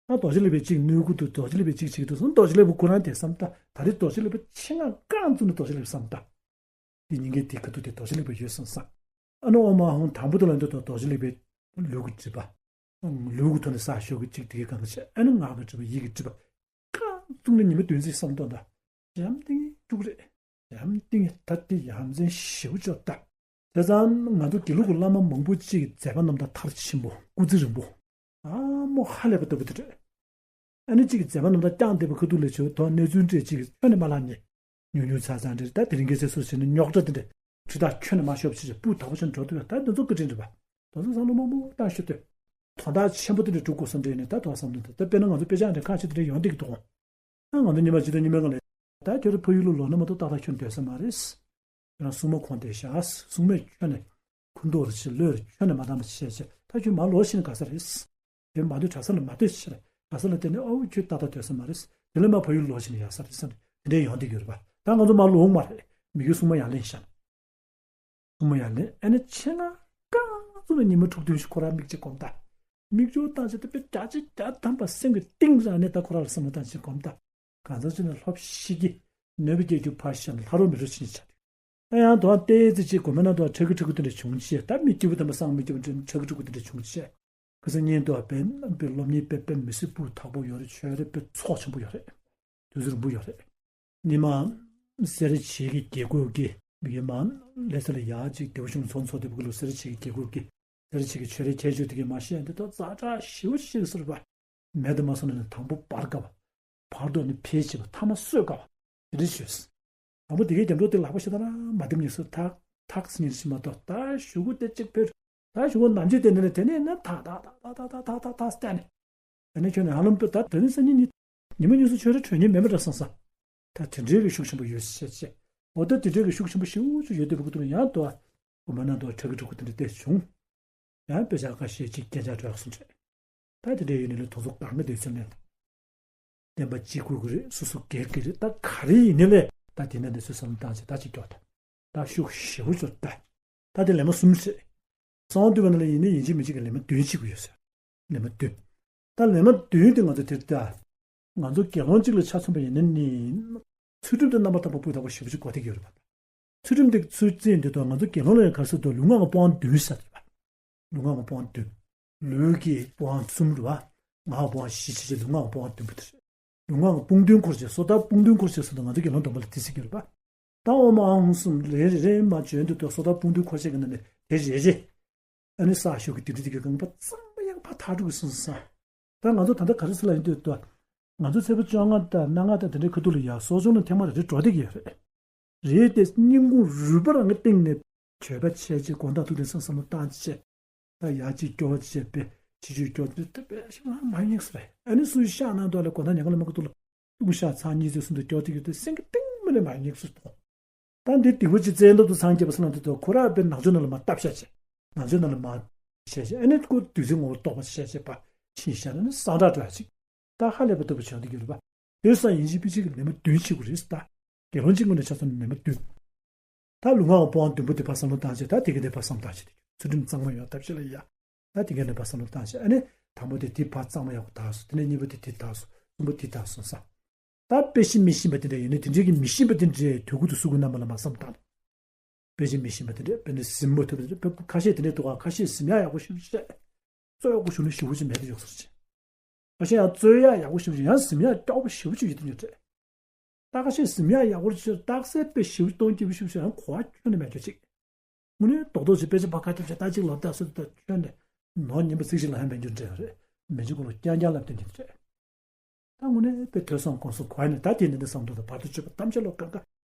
ད་རྡོ་རྗེ་ལེགས་པའི་གཅིག་གནོད་ཀྱི་འདུག་རྡོ་རྗེ་ལེགས་པའི་གཅིག་བྱེད་ཀྱི་འདུག་སོང་རྡོ་རྗེ་ལེགས་པ་ཁོ་རང་དེ་བསམ་ད། ད་རེས་རྡོ་རྗེ་ལེགས་པ་ཆེད་མངགས་རྐང་བཙུགས་ནས་རྡོ་རྗེ་ལེགས་པ་བསམ་ད། དེ་ཉིན་གྱི་དེ་ཁ་ཐུག་དེ་རྡོ་རྗེ་ལེགས་པ་ཡོད་བསམ་བསམ། ཨ་ནི་ཨོཾ་ཨཱཿཧཱུྃ་དང་པོ་དེ་ལ་འདོད་དོ་རྡོ་རྗེ་ལེགས་པའི་ལུས་ཀྱི་སྒྲིབ་པ། ལུས་ཀྱི་ཐོག་ནས་བསགས་ཤོག་གི་གཅིག་དེ་གའི་སྒང་ག་བྱས། ཨ་ནི་ངག་གི་སྒྲིབ་པ་ཡིད་ཀྱི་སྒྲིབ་པ། རྐང་བཙུགས་ནས་ཉི་མ་བདུན་ཚིགས་བསམ་གཏོང་ད། ཡམ་ཏིང་ངེ་སྐྱུག་རེད། ཡམ་ཏིང་ངེ་ད་དེ་ཡ་མཚན་ཞེ་པོ་ཅིག་ད། དེ་ཙང་ང་ཚོ་དགེ་ལུགས་ཀྱི་བླ་མ་མང་པོ་ཅིག་གིས་མཛད་པ་རྣམ་དག་མཐར་ཕྱིན་པོ་སྐུ་ཚེ་རིང་པོ། ཨ་མོ་ཧ་ལས་པ་ལྟ་བུ་དེ་རེད། ཨ་ནི་གཅིག་གིས་མཛད་པ་རྣམ་དག་བསྐྱངས་བསྡད་པའི་ཁ་ཐུག་ལ་བྱོས་དོ་གནས་ཚུལ་འདྲ་གཅིག་གིས་ཁྱོན་ནས་མ་ལྷག་ནས། ཉུང་ཉུང་ཚ་ཚ་འདྲ་ད་དེ་རིང་ཁ་སང་སུ་ཞིག་ནས་རྙོག་དྲ་དེ་འདྲ། འཕྲུལ་རྟ་ཁྱོན་ནས་མ་ཤོབ་ཆེ་ཆེ་སྤུས་དག་པོ་ཆེན་འགྲོ་ཐུབ་ཡ་ད་དེ་ཚོ་བཀའ་དྲིན་རེད་པ། དེ་ཚོ་བསམ་བློ་མང་པོ་བཏང་ཤོག་དེ། དོན་དག་ཆེན་པོ་དེ་འདྲ་སྒྲུབ་དགོས་བསམ་འདྲ་ཡིན་ནས་ད་དོ་བསམ་བློ་འདུག་ད་དཔེར་ན་ང་ཚོ་དཔེ་ཆ་འདྲ་ཁག་ཆེ་དེ་འདྲ་ཡོང་བསྡད་ཀྱི་འདུག་ཨ་ང་ཚོ་ཉི་མ་གཅིག་དང་ཉི་མའི་སྒང་ལ། ད་ཁྱོད་རང་ཕ་ཡུལ་ལ་ལོག་ན་མ་གཏོགས་ཏག་ཏག་ཁྱོད་སྡོད་ས་མ་རེད། ཁྱོད་རང་སྲུང་མ་ཁོང་དེ་བཞག་སྲུང་མས་ཁྱོད་ནས་ཁུ་འདོར་བྱེད་ལོས་ཁྱོད་ནས་མ་འདང་བ་བྱས་བྱས་ད་ཁྱོད་མར་ལོག་ཕྱིན་ན་དགའ་ས་རེད། དེ་མ་སྡོད་གྲྭ་ས་ལ་མ་སྡོད་ཕྱིན་གྲྭ་ས་ལ་བསྡད་ནས་ཨོ་ཁྱོད་ཏག་ཏག་སྡོད་ས་མ་རེད། དེ་ལས་མར་ཕ་ཡུལ་ལོག་ཕྱིན་ན་ཡག་ས་རེད་བསམ་དེ་འདྲས་ཡོང་བསྡད་ཡོད་རེད་པ། ད་ང་ཚོ་མར་ལོག་མ་རེད། མི་གི་སྲུང་མ་ཡང་ལེན་བཞག་སྲུང་མ་ཡང་ལེན་ཨ་ནི་ཆེད་མངགས་རྐང་བཙུགས་ནས་ཉི་མ་དྲུག་བདུན་ཞིག་ཁོ་རང་མིག་ཅིག་སྒོམ་ད། མིག་ཆུ་བཏང་བྱས་ཏེ་དཔེ་བརྒྱ་ཆ་བརྒྱ་ཐམ་པ་སེམས་ཀྱི་གཏིང་རང་ནས་ད་ཁོ་རང་ལ་བསམ་བློ་བཏང་བྱས་སྒོམ་ད། གང་ཟག་ཅིག་ནི་ལྷོ་ཤི་གི་གནོད་པའི་རྒྱལ་རྒྱུ་ཕར་བཞག་ན་ལྷ་རོ་མི་རོ་ཕྱིན་ཆ་དུས། ཨ་ཡང་དོ་ཏོག་ཙམ་ཅིག་དགོས་མེད་ན་དོ་ཁྲག་གི་ཕྲུ་གུ་དེ་འདྲ་བྱུང་ཆེ་ད་མི་སྐྱིད་པོ་དམ་པ་སངས་མི་སྐྱིད་པོ་ཁྲག་གི་ཕྲུ་གུ་དེ་འདྲ་བྱུང་ཆེ། ཁ་སང་ཉིན་དོ་དཔེ་དཔེ་སློབ་གཉེར་དཔེ་དཔེ་མི་སྲིད་སྤུས་དག་པོ་ཡོད་རེད། ཆོས་རེད་དཔེ་ཚོགས་ཆེན་པོ་ཡོད་རེད། དུས་ཚོད་རིང་པོ་ཡོད་རེད། ཉི་མ་སེ་ར་བྱེས་ཀྱི་དགེ་སྐོས་ཀྱི་མི་མང་ལས་ས་ལ་ཡག་ཅིག་བདེ་བོ་བྱུང་ཚོགས་ཚོགས་དེ་བུ་གི་ལོ་སེ་ར་བྱེས་ཀྱི་དགེ་སྐོས་ཀྱི་སེ་ར་བྱེས་ཀྱི་ཆོས་རེ་ཁྱད་ཆོས་དེ་གའི་མ་ཤེས་འདི་དག་ཛ་དྲག་ཞེ་པོ་ཞིག་ཟེར་བ། མེད་དུ་མ་སོང་ནས་དང་པོ་བར་དགའ་བ། བར་དོ་ནི་ཕལ་ཆེ་བ་ཐ་མ་གསོད་དཀའ་བ། དེ་འདྲ་བྱོས། དང་པོ་དེ་གའི་རྒྱབ་འགྲོ་དེ་ལག་པ་ཞེ་དྲག་མ་འདེམ་ཉེས་སུ་ཐག་ཐག་སྙིང་རྗེ་མ་གཏོགས་ད་གཞུག་གུ་དེ་གཅིག་ཕེར། ད་གཞུག་གུ་ནམ་རྒྱུན་དེ་འདྲ་ནས་དེ་ནས་ན་ཐག་ཐག་ཐག་བསྟན་ནས། དེ་ནས་ཁྱོད་ནས་ཧ་ལམ་པོ་ད་དེ་ནས་སང་ཉིན་ཉི་ཉི་མ་གཉིས་སུ་ཆོས་རེ་གྲོལ་ཉེན་མེད་པ་འདྲ་སོང་ས། ད་དེ་འདྲའི་གི་ཤུགས་ཆེན་པོ་ཡོད་ཤེས་ཆེ། འོ་ད་དེ་འདྲའི་གི་ཤུགས་ཆེན་པོ་ཞེ་པོ་ཅིག་ཡོད་དེ་བུ་གུ་དུ་ཡང་དོ། འོ་མ་ན་དོ་ཁྲག་གི་ཕྲུ་གུ་དེ་འདྲ་བལྟས་བྱུང་། ཡང་དཔེ་ཆ་ཁ་ཤས་ཅིག་སྐད་ཆ་གྲོགས་སུ་འཕྲད། ད་དེ་འདྲའི་ཡོད་ནི་ལ་དུ་ཚོ་གང་གི་དུས་ཚོད་ནས། བསྟན་པ་གཅིག་དགོས་ཀྱི་རེད། སོ་སོ་སྒེར་གྱི་རེད། ད་ག་རེ་ཡིན་ནི་ལས་ད་དེ་ནས་འདི་ཚོ་བསམ་བློ་བཏང་ཚེ་ད་ཅིག་སྐྱོ་ད། ད་ཤུགས་ཞེ་པོ་ཅིག་ད། ད་དེ་ལས་མ་གསུམ་ཚེ། གསང་བ་འདུས་པ་ནང་ལ་ཡིན་ན་ཡིན་གཅིག་མིན་གཅིག་གི་ལེ་མ་བདུན་བྱེད་དགོས་ཡོད་ཟེར། ལེ་མ་བདུན། ད་ལེ་མ་བདུན་དེ་ང་ཚོ་དེར་ད། ང་ཚོ་དགེ་སློང་གཅིག་ལ་ཆ་མཚོན་པ་ཡིན་ན་ནི། ཚུལ་ཁྲིམས་དེ་རྣམ་པར་དག་པ་སྤུས་དག་པ་ཞེ་པོ་ཅིག་གོ་ཐིག་ཡོད་རེད་པ། ཚུལ་ཁྲིམས་དེ་ཚུལ་བཙན་དེ་དང་ང་ཚོ་དགེ་སློང་ལ་ཡང་ག་རེ་ཟེར་འདུག་ལུས་ངག་གི་སྤོང་བ་བདུན་ཟེར་རེད་པ། ལུས་ངག་གི་སྤོང་བ་བདུན། ལུས་ཀྱི་སྤོང་བ་གསུམ་རེད་པ། ངག་གི་སྤོང་བ་བཞི་བྱས་བྱས་ལུས་ངག་གི་སྤོང་བ་བདུན་པོ་དེ་རེད། ལུས་ངག་གི་དཔུང་བདུན་འཁོར་བྱས་སོ་ཐར་དཔུང་བདུན་འཁོར་བྱས་ཟེར་དུས་ང་ཚོ་དགེ་སློང་སྡོམ་པ་ལ་དེ་ཟེར་གྱི་རེད་པ། ད་ཨོཾ་ཨཱཿཧཱུྃ་གསུམ་རེ་རེ་རེ་མར་བྱོན་དུས་ད་སོ་ཐར་དཔུང་བདུན་འཁོར་བྱས་ཀྱི་ནང་ནས་དེ་རེ་རེ། ཨ་ནི་ས་ཞོག་གི་དེ་འདྲ་དེ་གི་རྐང་པ་གཙང་མ་ཡག་པ་ཐག་འགྲོ་གི་སོང་ས། ད་ང་ཚོ་ད་ལྟ་ག་རེ་ཟེར་ལབ་ཡིན་དུས་ད། ང་ཚོ་ཚེས་པ་བཅོ་ལྔ་དང་གནངས་ལྔ་དང་དེ་འདྲའི་ཁ་ཐུག་ལ་ཡ་གསོ་སྦྱོང་ལ་ཐེངས་མ་རེ་རེ་འགྲོ་བསྡད་ཀྱི་ཡོད་རེད། རེད་དེ་སྙིང་ཁུང་རུས་པ་རང་གི་སྟེང་ནས་མཆོད་པ་བྱས་རྗེས་དགོང་དག་ཐུགས་བདེ་ཚང་བསམ་བློ་བཏང་རྗེས། ད་ཡར་གཅིག་སྐྱོར་བ་བྱས་པས་ཕྱི་ཆུ་སྐྱོར་དེ་དེ་དཔེ་ཞིག་མ་མ་ཡིན་ཟེར། ཨ་ནི་སུའི་ཤག་ནང་དུ་ལ་དགོང་དག་ཉལ་ཁ་ལ་མ་ཁ་ཐུག་ལ་ལྟུང་ཤག་ཚར་གཉིས་ཚེ་གསུམ་དུ་སྐྱོར་དེ་ཡོད་དེ་སེང་གེ་སྟེང་མ་ནས་མ་ཡིན་ཟེར་དང་། ད་འདི་སྡིག་པ་ཅིག་བཙལ་འདོད་དུ་སངས་རྒྱས་པ་སེམས་ནང་དུ་ཁོ་ར་དཔེ་ནང་ཆོས་ནང་ལ་མ་བཏབ་ཤག་བྱས། ནང་ཆོས་ནང་ལ་མ་བྱས་བྱས་ཨ་ནི་ཁོ་བདུད་རྩི་ངོ་བོ་རྟོགས་པ་བྱས་བྱས་པ་ཕྱིན་ཤག་ན་ནི་སངས་དྲག་འགྲོ་ཡ་ཅིག་ད་ཧ་ལས་པ་ལྟ་བུ་བྱུང་འདུག་གི་རེད་པ། དེ་སང་ཡིན་གཅིག་མིན་གཅིག་གི་ལེ་མ་བདུན་བྱེད་དགོས་རེད་ད། དགེ་སློང་གཅིག་ངོས་ནས་ཆ་མཚོན་ན་ལེ་མ་བདུན། ད་ལུས་ངག་གི་སྤོང་བ་བདུན་པོ་དེ་ཕར་བསམ་བློ་བཏང་བྱས་ད་དེ་ག་དེ་ཕར་བསམ་བློ་བཏང་བྱས་དེ་ཚུལ་ཁྲིམས་གཙང་མ་ཡོང་ཐབས་ཤེས་ལ་ཡ། ད་དེ་ག་ནས་ཕར་བསམ་བློ་བཏང་བྱས་ཨ་ནི་དང་པོ་དེ་དེ་ཕར་གཙང་མ་ཡག་པོ་དག་སོང་དེ་ནས་གཉིས་པ་དེ་དེ་དག་སོང་གསུམ་པོ་དེ་དག་སོང་ས། ད་དཔེ་ཤིང་མི་ཤིང་པ་དེ་འདྲ་ཡིན་ན་དེ་འདྲའི་གི་མི་ཤིང་པ་དེ་འདྲའི་དུས་ཀུན་ཏུ་གཟུགས་ཀྱི་རྣམ་པ་ལ་མ་བསམ་བཏང་། དཔེ་ཤིང་མི་ཤིང་པ་དེ་འདྲ་དཔེར་ན་གཟིམ་མོ་ཐུབ་པ་དེ་འདྲ་དཔེ་ཁ་ཤས་དེ་འདྲ་འདུག་ག་ཁ་ཤས་གཟིམ་ཡག་ཡག་པོ་ཞེ་པོ་ཅིག་རྩོད་ཡག་པོ་ཞེ་པོ་ཞེ་པོ་ཅིག་མེད་དུ་ཡོད་ཟེར་ཅིག་ཁ་ཤས་ཡང་རྩོད་ཡག་ཡག་པོ་ཞེ་པོ་ཅིག་ཡང་གཟིམ་ཡག་སྐྱོ་པོ་ཞེ་པོ་ཅིག་ཡོད་དུ་ཉོ་འདྲ། ད་ཁ་ཤས་གཟིམ་ཡག་ཡག་པོ་ཅིག་རྟགས་གསལ་དཔེ་ཞེ་པོ་གཏོང་སྐྱིད་པོ་ཞེ་པོ་ཅིག་ཡང་གོ་བ་ཁྱོན་ནས་མེད་ཁྱོད་ཅིག་དངོས་གནས་རྡོག་རྡོག་ཅིག་དཔེ་ཆ་ཕར་ཁ་ཐེབས་བྱས་ད་ཅིག་ལོ་ལྟ་སུ་ལྟ་ཁྱོན་ནས་ནོར་ཉིན་པ་ཚིག་ཞིག་ལ་ཧན་པའི་རྒྱུ་འབྲས་རེད། མི་འཇིགས་ཀུན་ལ་རྐྱང་རྐྱང་ལབ་སྟེ་འདི་འདྲས། ད་དངོས་གནས་དཔེ་ཐོས་བསམ་སྒོམ་གསུམ་གོ་ཡ་ནས་ད་དེ་འདི་འདྲ་བསམ་འདུག་ད་བར་དུ་གཅོད་པ་ཐམས་ཅད་ལོ་གང་ག་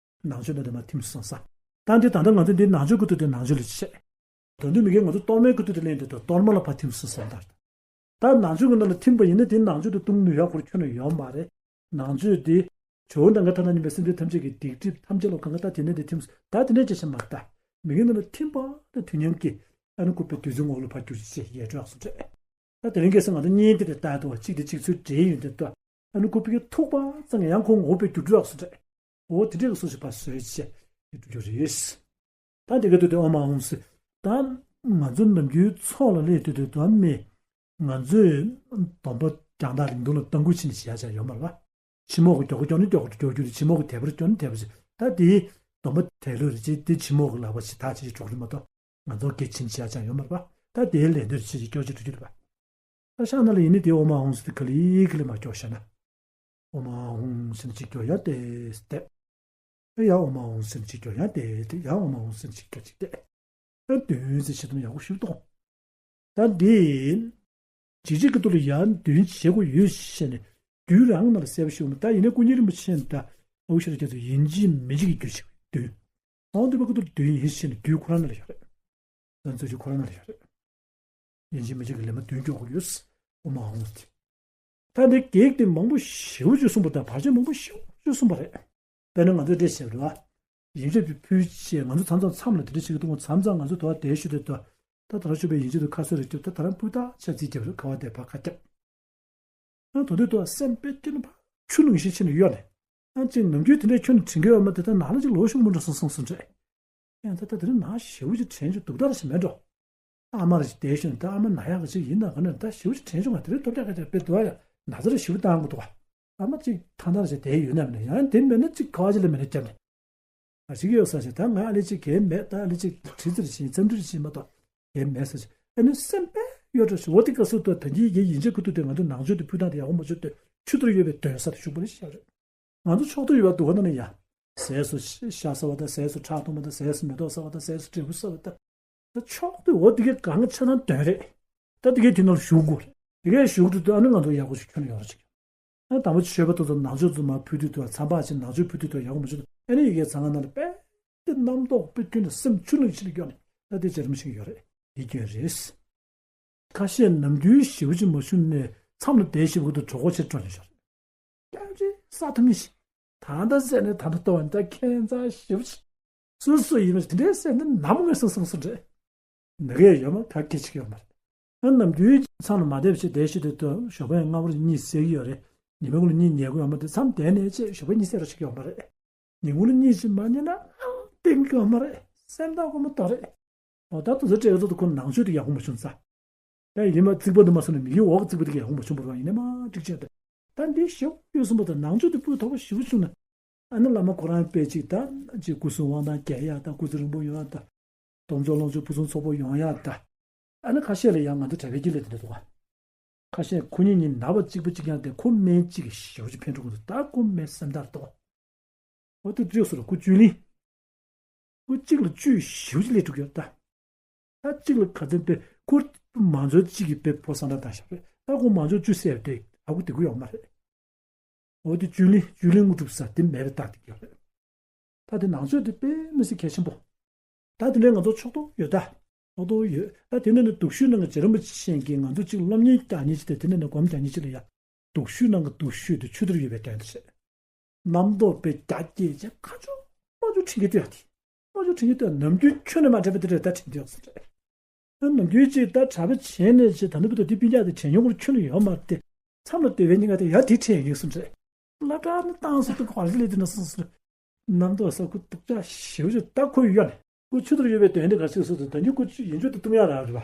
ནང་ཆོས་འདི་འདྲ་མ་ཐིམ་སོང་ས། ད་འདི་ད་ལྟ་ང་ཚོ་འདི་ནང་ཆོས་ཀུན་ཏུ་དེ་ནང་ཆོས་ལ་བྱེད། དོན་དུ་མི་དགེ་ང་ཚོ་གཏོར་མའི་ཀུན་ཏུ་དེ་ལེན་དུ་ད་གཏོར་མ་ལ་ཕར་ཐིམ་སོང་ས་ད། ད་ནང་ཆོས་ཀྱི་ནང་ལ་ཐིམ་པ་ཡིན་ན་དེ་ནང་ཆོས་དེ་གཏོང་ནུས་ཡག་ཁོར་ཁྱོན་ནས་ཡོད་མ་རེད། ནང་ཆོས་དེ་ཇོ་བོ་ནམ་མཁའི་མཐའ་ན་མཉམ་པའི་སེམས་ཅན་ཐམས་ཅད་ཀྱི་སྡིག་སྒྲིབ་ཐམས་ཅད་ལ་གང་ག་ད་དེ་ནས་དེ་ཐིམ་སོང་ད་དེ་ནས་ཅི་ཞིག་མ་ད་མི་དགེ་ནང་ལ་ཐིམ་པ་དེ་དུས་མཉམ་གྱི་ཨ་ནི་ཀུན་པའི་བདུད་རྩི་ངོ་བོ་ལ་ཕར་གྱུར་ཅིག་ཅེས་ཡལ་འགྲོ་ཡག་སོང་འདྲ། ད་དེ་རིང་ཁ་སང་ང་ཚོ་གཉིས་དེ་རེ་ལྟ་ཡག་འདུག་བ་གཅིག་དེ་གཅིག་ཚུར་འབྲེལ་ཡོང་དེ་ལྟ་ཨ་ནི་ཀུན་པའི་ཐུག་པ་ཙམ་ཡང་ཁོང་ངོ་བོ་དཔེ་གྱུར་འགྲོ་ཡག་སོང་འདྲ། འོ་དེ་འདྲའི་གི་སོ་སོ་ཕར་བཟོས་བྱས་དེ་འགྲོ་རྒྱུ་རེད། ད་དེ་ག་དུས་དེ་ཨོཾ་ཨཱཿཧཱུྃ་ཟེར། ད་ང་ཚོ་ནམ་རྒྱུན་ཚོགས་ལ་སླེབས་དུས་དེ་དོན་མེད། ང་ཚོས་སྡོམ་པ་རྒྱང་ཐག་རིང་ཐུང་ལ་གཏང་ཁུལ་བྱས་ནས་བྱེད་ཡག་ཅིག་ཡོད་མ་རེད་པ། ཕྱི་མོག་གི་མགྱོགས་པོ་མགྱོགས་ནི་མགྱོགས་པོ་མགྱོགས་རྒྱུ་རེད། ཕྱི་མོག་གི་དལ་བར་མགྱོགས་ནི་དལ་བར་བྱེད། ད་དེའི་སྡོམ་པ་དལ་ལོས་རེད་ཅེས་དེ་ཕྱི་མོག་གི་ལག་པ་ཞིག་ཐག་ཆེ་ཞིག་འགྲོ་གི་རེད་མ་གཏོགས་ང་ཚོ་གལ་ཆེན་བྱེད་ཡག་ཅིག་ཡོད་མ་རེད་པ། ད་དེའི་ལས་དོན་ཆེ་ཞིག་སྐྱོར་ཅིག་འགྲོ་རྒྱུ་རེད་པ། ད་ཤག་ནང་ལ་ཡིན་ནི་དེ་ཨོཾ་ཨཱཿཧཱུྃ་ཟེར་དེ་ག་ལེ་ག་ལེ་མར་སྐྱོར་བཞག་ན། ཨོཾ་ཨཱཿཧཱུྃ་ཟེར་ནས་གཅིག་སྐྱོར་ཡ་དེ་སྟེ། ཡ་ཨོཾ་ཨཱཿཧཱུྃ་ཟེར་ནས་གཅིག་སྐྱོར་ཡ་དེ་སྟེ་ཡ་ཨོཾ་ཨཱཿཧཱུྃ་ཟེར་ནས་གཅིག་སྐྱོར་གཅིག་སྟེ། ཨ་བདུན་ཟེར་བྱེད་དུས་ཡག་པོ་ཞིག་གཏོང་། ད་འདི། ཇི་ཇི་གི་ཐོག་ལ་ཡང་བདུན་བྱེད་དགོས་ཡོད་ཞེས་ནས་རྒྱུད་རང་ནང་ལ་གསལ་པོ་ཞིག་ཡོད་མ་ད་ཡིན་ན་སྐུ་ཉིད་རིན་པོ་ཆེ་ད་ཨའུ་ཤེས་ར་རྒྱ་མཚོ་ཡིན་གཅིག་མིན་གཅིག་གི་རྒྱུད་ཞིག་བདུན། ཨང་དུ་པ་ཀུ་ཏུ་བདུན་ཡིན་ཞེས་ནས་རྒྱུད་ཁོ་རང་ནང་ལ་ཡོད་རེད། ད་ཚོད་ཀྱི་ཁོ་རང་ནང་ལ་ཡོད་རེད། ཡིན་གཅིག་མིན་གཅིག་གི་ལེ་མ་བདུན་སྐྱོར་དགོས་ཡོད། ཨོཾ་ཨཱཿཧཱུྃ་ཟེར། ད་འདི་གེགས་དེ་མང་པོ་ཞེ་པོ་ཅིག་གསུངས་པ་དང་བར་ཆད་མང་པོ་ཞེ་པོ་ཅིག་གསུངས་པ་རེད། དཔེར་ན་ང་ཚོས་འདྲེ་བྱས་པ་རེད་བ། ཡིན་གཅིག་ཕུལ་བྱས་ང་ཚོ་མཚམས་མཚམས་མཚམས་ལ་དེ་འདྲ་བྱེད་ཀྱི་འདུག་མཚམས་མཚམས་ང་ཚོ་དོ་བ་དེ་ཞུ་དེ་དོ། ད་ད་ར་ཆུ་བའི་ཡིན་གཅིག་ཏུ་ཁ་གསོ་རེ་སྐྱོབ་ད་ད་ར་སྤུས་དག་ཆ་རྩིས་རྒྱབ་རེད་ཁ་བ་དེ་ཕར་ཁ་རྒྱབ། ཨ་དོ་དེ་དོ་སེམས་དཔེ་སྐྱིད་ནི་ཕ་ཆུ་ནང་བཞིན་ཕྱིན་ནས་གཡོ་ནས། ཨ་ཅིག་ནམ་རྒྱུན་དེ་འདྲའི་ཁྱོན་ནས་དྲན་གྱི་ཡོད་མ་དེ་ད་ནང་ལ་ཅིག་ལོ་ཤུགས་མུ་འགྲོ་སོང་སོང་སོང་རེད། ཡང་ད་ལྟ་དེ་རིང་ན་ཞེ་པོ་ཅིག་དྲན་བྱུང་སྡུག་དར་ཞིག་མེད་འགྲོ། ཨ་མ་རེ་ཞིག་བསྡད་ཤོག་ད་ཨ་མ་ན་ཡག་གི་ཅིག་ཡིན་ན་ག་ནས་ད་ཞེ་པོ་ཅིག་དྲན་བྱུང་ང་དེ་རིང་སྟོབས་རྒྱག་ག་ཅིག་དཔེ་འདུག་ཡ་ན་ཚ་རེ་ཞེ་པོ་བཏང་དགོས་འདུག་ག་ཨ་མ་ཅིག་ཐང་ཐང་རེ་ཞིག་བསྡད་ཡོད་ན་མིན་ན་ཡང་དེ་མེད་ན་ཅིག་ག་བ་ཅིག་ལ་མེད་ན་བརྒྱབ་ནས། ཨ་ཞིག་ཡོད་ས་ཞིག་ད་ང་ཨ་ལེ་ཅིག་གས་མེད་ད་ཨ་ལེ་ཅིག་དྲི་ཙི་རེ་ཞིག་འཚམས་འདྲི་རེ་ཞིག་མ་གཏོགས་གས་མེད་ས་ཞིག་ཨ་ནི་སེམས་དཔེ་གཡོ་འགྲོ་ཞིག་འོ་དེ་ག་སུ་ཏོ་ད་གིན་གྱི་ཡིན་གཅིག་ཁུ་ཐུག་དེ་ང་ཚོ་ནང་ཆོས་དེ་ཕུལ་སྟངས་དེ་ཡག་པོ་མ་བྱུང་སྟེ་ཆུ་ཐུར་གཡོ་བའི་དོན་ས་དེ་ཞུགས་པ་རེད་ཤག་རེད། ང་ཚོ་ཕྱོགས་བསྡུས་ཡོད་པ་འདུག་ག་ན་ནི་ཡ། ཟས་སུ་ཤ་ཟ་བ་དང་ཟས་སུ་ཁྲག་འཐུང་བ་དང་ཟས་སུ་མེ་ཏོག་ཟ་བ་དང་ཟས་སུ་འབྲས་བུ་ཟ་བ་དང་། ད་ཕྱོགས་བསྡུས་འོ་དེ་གའི་གང་གི་ཆ་ཚང་དོན་རེད། ད་དེ་གའི་དེ་ནང་ལ་ཞུགས་དགོས་རེད། དེ་གའི་ཞུགས་འགྲོ་དུས་ཨ་ནི་ང་ཚོ་ཡག་པོ་ཞིག་ཁྱོན་ཡོང་རེད་ཅིག་ཨ་དང་པོ་ཆོས་པ་དེ་ཚོ་ནང་ཆོས་ཚོ་མར་ཕུལ་དུས་དུ་ཚན་པ་ཅིག་ནང་ཆོས་ཕུལ་དུས་དུ་ཡག་པོ་མ་བྱུང་དུས་ཨ་ནི་ཡི་གེ་ཚང་ང་ནང་ལ་དཔེ་དེ་རྣམ་རྟོག་དཔེ་ཁྱོན་ནས་སེམས་ཆུ་ལ་ཆུ་ལ་སྐྱོ་ནས་ད་དེ་བྱེད་རིམ་ཞིག་ཡོད་རེད། དེ་སྐྱོན་རེད། ཁ་ཤས་ནམ་རྒྱུན་ཞེ་པོ་ཅིག་མ་བྱུང་ནས་མཚམས་ལ་བསྡད་ཞེ་པོ་ཏུ་གྲོད་ཁོག་ཆེར་སྤྲོ་ནས་ཤོར། སྐྱབས་རྗེ་ས་ཐུབ་མི་ཞིག་ད་ལྟ་ཟས་ནས་ད་ལྟ་ལྟོ་བ་ནི་ད་ཁྱད་མཚར་ཞེ་པོ་ཅིག་སོ་སོ་ཡིན་ན་དེ་འདྲའི་ཟས་ནི་ནམ་ངོས་སུ་སོང་སོང་རེད། ནི་གས་ཡོད་མ་ཁ་སྐད་ཅིག་ཡོད་མ་རེད། ཨ་ནམ་རྒྱུན་མཚམས་ལ་མ་བསྡད་ཞེ་བསྡད་ཞེ་དུས་དུ་ཞོགས་པའི་སྔ་པོར་གཉིད་སད་ཀྱི་ཡོད་རེད། ཉི་མའི་གུང་ལ་གཉིད་ཉལ་གི་ཡོད་མ་རེད། མཚམས་བསྡད་ནས་ཅེས་ཞོགས་པའི་གཉིད་སད་རོགས་ཞིག་ཡོད་མ་རེད། ཉིན་གུང་ལ་གཉིད་ཅིག་མ་ཉལ་ན་ཨང་ཏིང་གི་ཡོད་མ་རེད། སེམས་ཐག་སྒོ་མོ་དོག་རེད། འོ་ད་དུ་ཟེར་སྤྲད་ཡོད་ཚོད་དུ་ཁོ་ནང་ཆོས་དེ་ཡག་པོ་མ་བྱུང་ས། ད་ཡིན་མ་རྩིག་པ་དུ་མ་སོང་ན་མི་ཡི་འོག་རྩིག་པ་དེ་ག་ཡག་པོ་མ་བྱུང་བར་བ་ཡིན་ན་མ་འགྲིག་ཆེ་ད། ད་འདི་ཞེ་པོ་ཡོད་གསུངས་པ་དང་ནང་ཆོས་དེ་སྤུས་དག་པོ་ཞེ་པོ་བྱུང་ན། ཨ་ནི་བླ་མ་ཁོ་རང་དཔེ་གཅིག་ད་ཅིག་སྐུ་གསུང་དབང་ཐང་རྒྱས་ཡག་ད་སྐུ་ཚེ་རིང་པོ་ཡོང་ཡག་ད། སྟོབས་འབྱོར་ལོངས་སྤྱོད་ཕུན་སུམ་ཚོགས་པོ་ཡོང་ཡག་ད། ཨ་ནི་ཁ་ཤས་ལ་ཡང་ང་ཚོ་གྲྭ་པའི་དཀྱིལ་ལ་དེ་འདྲ་འདུག་ག་ཁ་ཤས་ཁོ་གཉིས་གཉིས་ན་བ་གཅིག་པ་གཅིག་རྐྱང་དེ་ཁོ་སྨན་གཅིག་གིས་ཞེ་པོ་ཅིག་ཕན་ཐོགས་ཀྱི་འདུག་ད་ཁོ་སྨན་སེམས་ཐག་ཏོག་འོ་དེ་བཅོས་སོ་ར་ཁོ་བཅོས་ལིང་། ཁོ་གཅིག་ལ་བཅོས་ཞེ་པོ་ཅིག་སླེབས་འགྲོ་གི་ཡོད་ད། ད་གཅིག་ལ་ག་ཚོད་པས་ཁོ་མང་ཚོགས་གཅིག་གིས་པས་ཕོ་གསང་གྲངས་བཏང་བཞག་རེད། ད་ཁོ་མང་ཚོགས་བཅོས་སེ་དེ་ཧ་གོ་བདེ་གི་ཡོད་མ་རེད། འོ་དེ་བཅོས་ལིང་བཅོས་ལིང་དངོས་གྲུབ་ས་དེ་མེད་པའི་རྟགས་དེ་གི་རེད། ད་དེ་ནང་ཆོས་དེ་དཔེ་མི་སྲིད་གལ་ཆེན་པོ། ད་དེ་འདྲའི་ང་ཚོ་ཕྱོགས་གཏོགས་ཡོད་ད། ཕྱོགས་གཏོགས་ཡོད་ད། དེ་ནས་ནི་སྡུག་ཤོས་ནང་གི་རྗེ་རིན་པོ་ཆེ་གིས་ང་ཚོ་གཅིག་སློབ་གཉེར་རྒྱག་མཁན་ཅིག་དེ་དེ་ནས་ནི་སྒོམ་རྒྱག་མཁན་ཅིག་ལ་ཡ། སྡུག་ཤོས་ནང་གི་སྡུག་ཤོས་དེ་ཆོས་དར་ཡོད་པའི་དོན་དེ་རེད། རྣམ་རྟོག་པའི་རྒྱ་སྐྱེད་ཅེས་ཁ་ཕྱོགས་མ་ཕྱོགས་དྲན་གྱི་ལྟོས་དེ། མ་ཕྱོགས་དྲན་གྱི་ལྟོས་ནམ་རྒྱུན་ཁྱོན་ནས་མ་དྲན་པ་དེ་རེད་ད་དྲན་གྱི་ཡོད་ས་རེད། ཨ་ནམ་རྒྱུན་ཅིག་ད་གྲྭ་པ་བྱས་ནས་ཅིག་ད་ནི་བུ་དང་དེ་སྤུན་ཀྱག་དེ་དྲན་མྱོང་ཁོ་རང་ཁྱོན་ནས་ཡོད་མ་རེད་དེ། མཚམས་ལ་སྡོད་པའི་ཉིན་ག་དེ་ཡ་དེ་དྲན་ཡོད་སུ་རེད། སློབ་གྲྭ་ནི་བཏང་སོང་དུ་གོ་རེ་ལས་དེ་ན་སོང་སོང་། རྣམ་རྟོག་ས་ཁུ་སྡུག་ཅག་ཞེ་པོ་ཅིག་ད་ཁོ་ཡོད་ནས་ཁོ་ཆུ་དོར་ཡོད་པའི་དོན་དེ་ག་ཚོད་སོང་དུ་ད་ནི་ཁོ་ཡིན་ཆོག་དུ་གཏུམ་ཡག་རག་རེད་པ།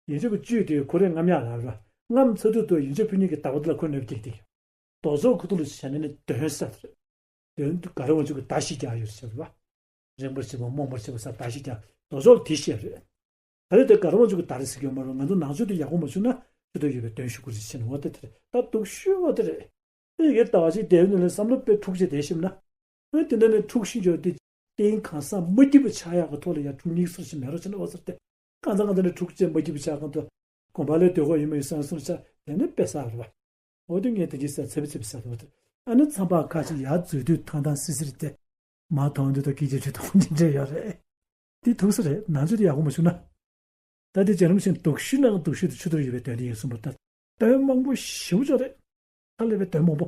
ཡིན་ཆོག་གི་བཅུད་དེ་ཁོ་རེ་རྔམ་ཡག་རག་རེད་པ། རྔམ་ཚ་དུས་དུ་ཡིན་ཆོག་ཕུ་ཉིན་གྱི་ལྟ་བ་དེ་ལ་ཁོ་གནོད་སྐྱེལ་དེ། རྡོ་སོགས་ཁུ་ཐུག་ལ་བྱས་ནས་ནི་དོན་ས་དེ་རེད། དོན་དུ་ག་རེ་བ་ཆུ་གི་ད་ཞིག་ཀྱང་ཡོད་ཟེར་བ། རེངས་པར་བྱེད་པ་རྨོངས་པར་བྱེད་པ་ས་ད་ཞིག་ཀྱང་རྡོ་སོགས་དེ་བཤད་རེད། ད་རེས་དེ་ག་རེ་བ་ཆུ་གི་ད་རེས་ཟེར་གྱི་ཡོད་མ་རེད། ང་ཚོ་ནང་ཆོས་དེ་ཡག་པོ་མ་བྱུང་ན་ཆུ་དོ་ཡོད་པའི་དོན་ཞུ་དགོས་རེད་ཟེར་ནས་འོ་ད་དེ་རེད། ད་སྡུག་ཤོས་འོ་དེ་རེད། ཨེ་ཡེ་ལྟ་བ་ཞིག་དེ་ནི་ལས་བསམ་བློ་དཔེ་འཁྲུག་བྱེད་དེ་ཞིམ་ན། ཨེ་དེ་འདྲ་ནས་འཁྲུག་ཤིང་འཇོག་དེ་རྟེན་གང་ཟག་མ་སྐྱིད་པ་ཆགས་ཡག་གི་ཐོག་ལ་ཡང་འཁྲུག་སྙིགས་སུ་ཞིག་མེད་རོགས་བྱས་ན་འོ་ཟེར་ཏེ། གང་ཚང་གང་ཚང་ནས་འཁྲུག་ཆེན་མ་སྐྱིད་པ་ཆགས་གང་དུ་དགོན་པ་ལས་སྡོད་དགོས་ཡིན་མ་ཡིན་སང་སུར་ཆགས་དེ་ནི་དཔེ་བསགས་རེད་བ། འོ་དེ་ངས་དེ་གྱིས་ཟེར་ཚེ་བི་ཚེ་བི་ཟེར་འོ་དེ། ཨ་ནི་ཚང་པ་ཁ་ཅིག་ཡར་འཛུལ་དུས་ཐང་ཐང་སི་སི་རེད་དེ། མར་ཐོན་དུས་ད་སྐད་ཆ་ཆུ་དང་འདི་འདྲས་ཡོད་རེད། དེ་ཐུག་ས་རེད་ནང་ཆོས་དེ་ཡག་པོ་མ་བྱུང་ན། ད་དེ་རྗེ་རིན་པོ་ཆེ་སྡུག་ཤོས་ནང་སྡུག་ཤོས་དེ་ཆུ་དོར་ཡོད་པའི་དོན་དེ་ཡིན་གསུངས་པ་ལྟར། དོན་མང་པོ་ཞེ་པོ་ཅིག་རེད། ད་ལས་པའི་དོན་མང་པོ།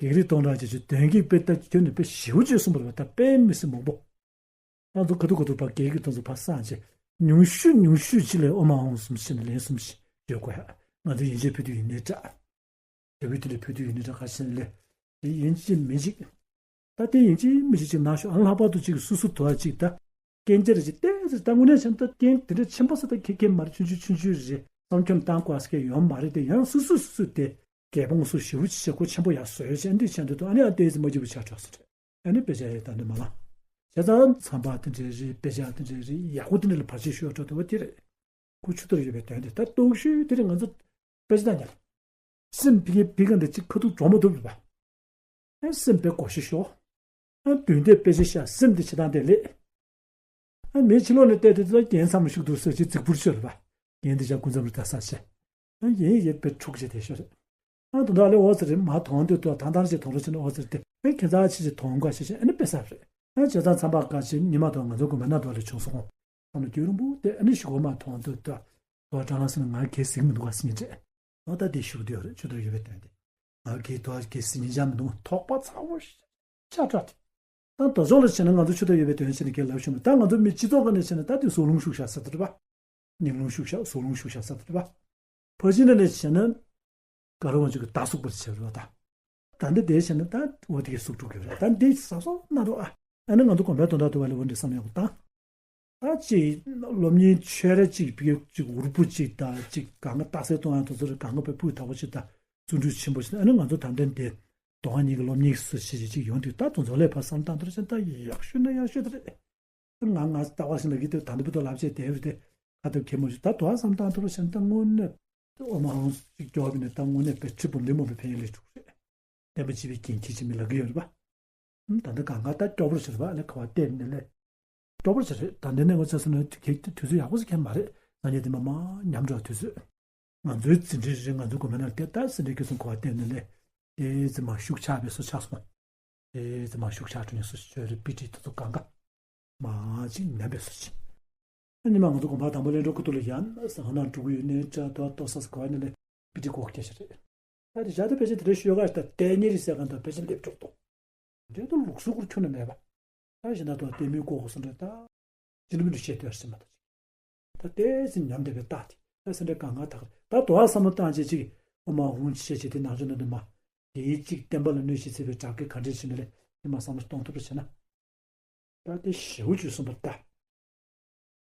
བགེགས་རིགས་སྟོང་ཕྲག་བརྒྱད་ཅུ་དོན་བགེགས་དཔེ་ལྟ་ཁྱོན་ནས་དཔེ་ཞེ་པོ་ཅིག་གསུངས་པ་རེད་པ། ད་དཔེ་མི་སྲིད་མང་པོ། ང་ཚོ་ག་དུས་ག་དུས་ཕར་བགེགས་ཀྱི་དོན་ཚོ་ཕར་སངས་རྒྱས། ཉུང་ཤོས་ཉུང་ཤོས་ཅིག་ལས་ཨོ་མ་ཧོང་གསུམ་ཞེས་ནས་ལན་གསུམ་ཞིག་བརྗོད་དགོས་ཡ། ང་ཚོ་ཡན་ཆད་ཕུལ་དུས་ཡིན་ནའི་འདྲ། དེ་བས་དེ་ལས་ཕུལ་དུས་ཡིན་ནའི་འདྲ་ཁ་ཤས་ལས། དེ་ཡིན་གཅིག་མིན་གཅིག་ད་དེ་ཡིན་གཅིག་མིན་གཅིག་ཅིག་ནང་ཤོག་ཨ་ལྷག་པར་དུ་ཅིག་སུ་སུ་དོ་བ་ཅིག་ད། སྐད་ཆ་རེ་ཅིག་ཏོག་ཙམ་ད་དངོས་གནས་བྱས་ན་ད་རྐྱེན་དེ་འདྲ་ཆེན་པོ་ས་ད་ཁེ་ཁེ་མ་རེད། ཆུང་ཆུང་ཆུང་ཆུང་རེད། བསམ་འཁྱོམ་བཏང་དགོས་ས་གལ་ཡོད་མ་རེད་དེ། ཡང་སུ་སུ་སུ་སུ་དེ་རྒྱལ་འབངས་སུ་ཞེ་པོ་ཅིག་བྱེད་སྒོ་ཆེན་པོ་ཡག་བཟོས་བྱས་འདི་བྱས་འདུག་ད་ཨ་ནི་ཨ་ཏོག་ཙམ་མ་སྐྱིད་པོ་ཆགས་འགྲོ་ས་རེད། ཨ་ནི་དཔེ་ཆ་ཡི་ད་འདི་མ་ལང་། བྱས་ཙང་ཚན་པ་དེ་འདྲས་རེད། དཔེ་ཆ་དེ་འདྲས་རེད། ཡག་པོ་དེ་འདྲས་ལ་བར་ཆད་ཤོར་འགྲོ་འདུག་བ་དེ་རེད། ཁོ་ཆུ་དོར་ཡོད་པའི་དོན་དེ་ད་སྡུག་ཤོས་དེ་རིང་ང་ཚོ་དཔེ་ཆ་བཏང་ཉལ། སེམས་ཕི་གེ་ཕི་ག་འདི་གཅིག་ཁ་ཐུག་འགྲོ་མ་ཐུབ་པ། ཨ་སེམས་དཔེ་གོ་ཤེས་ཤོག་ཨ་དུས་འདས་དཔེ་ཆ་ཤ་སེམས་དེ་ཆེ་ཐང་དེ་ལས། ཨ་མི་ཕྱི་ལོགས་ནས་བལྟས་དུས་ད་རྒྱན་མཚམས་ལ་ཞུགས་འདུག་ཟེར་གྱི་རྫིག་པུར་ཤོར་བ། རྒྱན་འདི་བཞག་སྐུ་མཚམས་ལ་ད་ས་ཆེ། ཨ་ཡིན་ཡིན་པའི་འཁྲུག་ཆེ་དེ་ཤོར། ཨ་དུ་འདྲ་ལས་འོ་ཟེར་རེད། མ་མཐོང་དུས་དུ་ཐང་ཐང་ཞིག་མཐོང་རོགས་བྱས་ན་འོ་ཟེར་ཏེ། ཨེ་ཁྱེད་ཚ་ཆེ་ཆེ་མཐོང་དགོས་ཤེས་ཤེས་ཨ་ནི་དཔེ་ས་རེད། ཨ་བྱས་ཙང་ཚང་པ་ག་ཅིག་ཉི་མ་དང་ང་ཚོ་དགོན་པའི་ནང་དུ་ལས་བྱུང་སོང་། ཨ་ནི་རྒྱུན་རིང་པོ་དེ་ཨ་ནི་ཞུ་གོ་མ་མཐོང་དུས་དུ། དུ་ཀྲང་ལ་སེ་ན་ང་གལ་སྲིད་མི་འདུག་ག་སེ་ཉིན་རེད། ཨ་ད་དེ་ཞུ་གི་དུས་རེད། ཆུ་དོར་ཡོད་པའི་དོན་དེ། ང་གལ་དུ་གལ་སྲིད་ཉིན་འཇམ་མི་འདུག་དོགས་པ་ཚ་བོ་ཤ་ཁྲག་དེ། ད་དོ་ཚོགས་ལ་བྱས་ན་ང་ཚོ་ཆུ་དོར་ཡོད་པའི་དོན་བྱས་ནས་གལ་ལབ་ཞུ་མི་ད་ང་ཚོ་མི་སྤྱི་ཚོགས་ཀ་ནས་བྱས་ན་ད་དེ་ཟུག་ལུང་ཤུགས་བཞག་ས་དེ་རེད་པ། ཉིན་ལུང་ཤུགས་བཞག་ཟུག་ལུང་ཤུགས་བཞག་ས་དེ་རེད་པ། ཕ་ཆེན་ནས་བྱས་ན། དགའ་རབ་དབང་ཕྱུག་གི་ད་གསུག་པར་བྱེད་རོགས་དང་། ད་འདི་དེ་བྱས་ན་ད་འོ་དེ་གི་གསུག་འགྲོ་གི་རེད། ད་འདི་ཟ་སོང་ན་རོགས་ཨ། ཨ་ནི་ང་ཚོ་དགོན་པའི་དོན་དག་ཏུ་བ་ལས་འོ་འདི་བསམ་ཡག་གི་ད། ད་ཅིག་སློབ་གཉེར་ཆོས་ར་ཅིག་བི་ཅིག་འུར་པོ་ཅིག་ད་ཅིག་གང་ག་རྟགས་གསལ་གཏོང་ཡག་དུ་ཚོར་གང་ག་པའི་སྤུས་དག་པོ་ཅིག་ད་བརྩོན་འགྲུས་ཆེན་པོ་ཅིག་ཨ་ནི་ང་ཚོ་ད་འདི་འདི་དོན་གཉིས་ཀྱི་སློབ་གཉེར་སུ་ཞིག་ཅིག་ཡོང་དུས་ད་དུ་ཚོ་ལས་ཕར་བསམ་སྟངས་དུ་ཅིག་ད་ཡག་ཤོས་ན་ཡག་ཤོས་ད་རེད། ང་ང་ལྟ་བ་ཞིག་ལ་གི་དེ་ད་འདི་བུ་དོ་ལབ་བྱས་དེ་རེད་དེ། ཁ་ཐུབ་ཁེ་མོ་ཞིག་ད་དོ་བ་བསམ་སྟངས་དུ་བ་ཞིག་ད་དངོས་གནས། ཨོ་མ་ཧོང་ཅིག་སྐྱོར་བ་ནས་ད་དངོས་གནས་པའི་ཁྲི་འབུམ་ལྡན་མོ་པའི་ཕན་ཡོན་ལས་གྲུབ་རེད། བསྟན་པ་སྤྱི་པའི་རྒྱན་ཁྱེད་ཅིག་མི་ལ་གི་ཡོད་རེད་པ། ད་ལྟ་གང་ག་ད་སྐྱོ་པོར་ཞིག་རེད་པ་ལས་ཁ་བ་བལྟས་ནས་ལས། སྐྱོ་པོར་ཞིག་རེད། ད་འདི་ནས་ངོ་ཚ་སོང་ན་དུས་ཚོད་ཡག་པོ་ཞིག་ཁྱད་མ་རེད། ང་ཉིད་དེ་མ་མ་ཉམས་འགྲོ་དུས་ཚོད། ང་ཚོའི་འཛིན་གྲྭའི་རིང་ང་ཚོའི་དགོན་པའི་ནང་དེ་ལྟར་སེ་འབྲས་སྐྱེ་གསུམ་གོ་བ་བསྟན་ནས་ལས། དེ་ཙི་མ་ཤུགས་ཆག་པའི་སོ་ཆགས་སོང་། དེ་ཙི་མ་ཤུགས་ཆག་འགྲོ་ནས་སོ་ཆོས་རེ་པི་ཏི་དེ་ཚོ་གང་ག་མ་ཅིག་ཉམས་པའི་སོ་ཆེ། ཨ་ཉི་མ་ང་ཚོ་དགོན་པ་དང་པོ་ལེན་གྲོ་ཁུ་ཏུ་ལ་ཡང་ཟ་ཁང་ནང་འགྲོ་གི་ཡོད་ནས་ཅ་དོ་ཏོ་ས་ས་ག་བ་ནས་ལས་པི་ཏི་གོ་སྐྱ་ཤ་རེད། ད་དེ་བཞག་ད་ཕལ་ཆེར་དེ་འདྲའི་ཤོད་ག་ཞིག་ད་ལྟས་ཉེ་རི་ཟེར་གང་ད་ཕལ་ཆེར་སླེབས་འགྲོ་གཏོང་། འདྲེ་དུ་ལུགས་སྲོལ་ཁུར་ཁྱོན་ནས་མེད་པ། ད་བཞིན་ད་དོ་ལྟད་མོའི་སྐོར་གོ་སོང་འདྲ་ད། ཅི་ནུ་མི་ནུ་བཤད་དོ་ཡར་སེམས་མ་ད་ཅིག་ད་ལྟས་ཟིན་ཉམས་བསྡད་པའི་རྟགས་དེ་ད་སེམས་འདྲ་གང་གང་ད་ག་ད་དོ་ཨ་བསམ་བློ་བཏང་བྱེད་ཅིག་ཨོ་མ་ཧུང་ཆེ་ཆེ་དེ་ནང་ཆོས་ནང་དུ་མ། དེའི་གཅིག་བསྟན་པ་ལ་གནོད་བྱེད་ཚེ་བའི་དྲག་གི་ག་འདྲས་བྱེད་ནི་ལས་དེ་མ་བསམ་བློ་གཏོང་ཐུབ་པ་བྱེད་ན། ད་དེ་ཞེའུ་བཅུ་གསུམ་པར་ལྟ།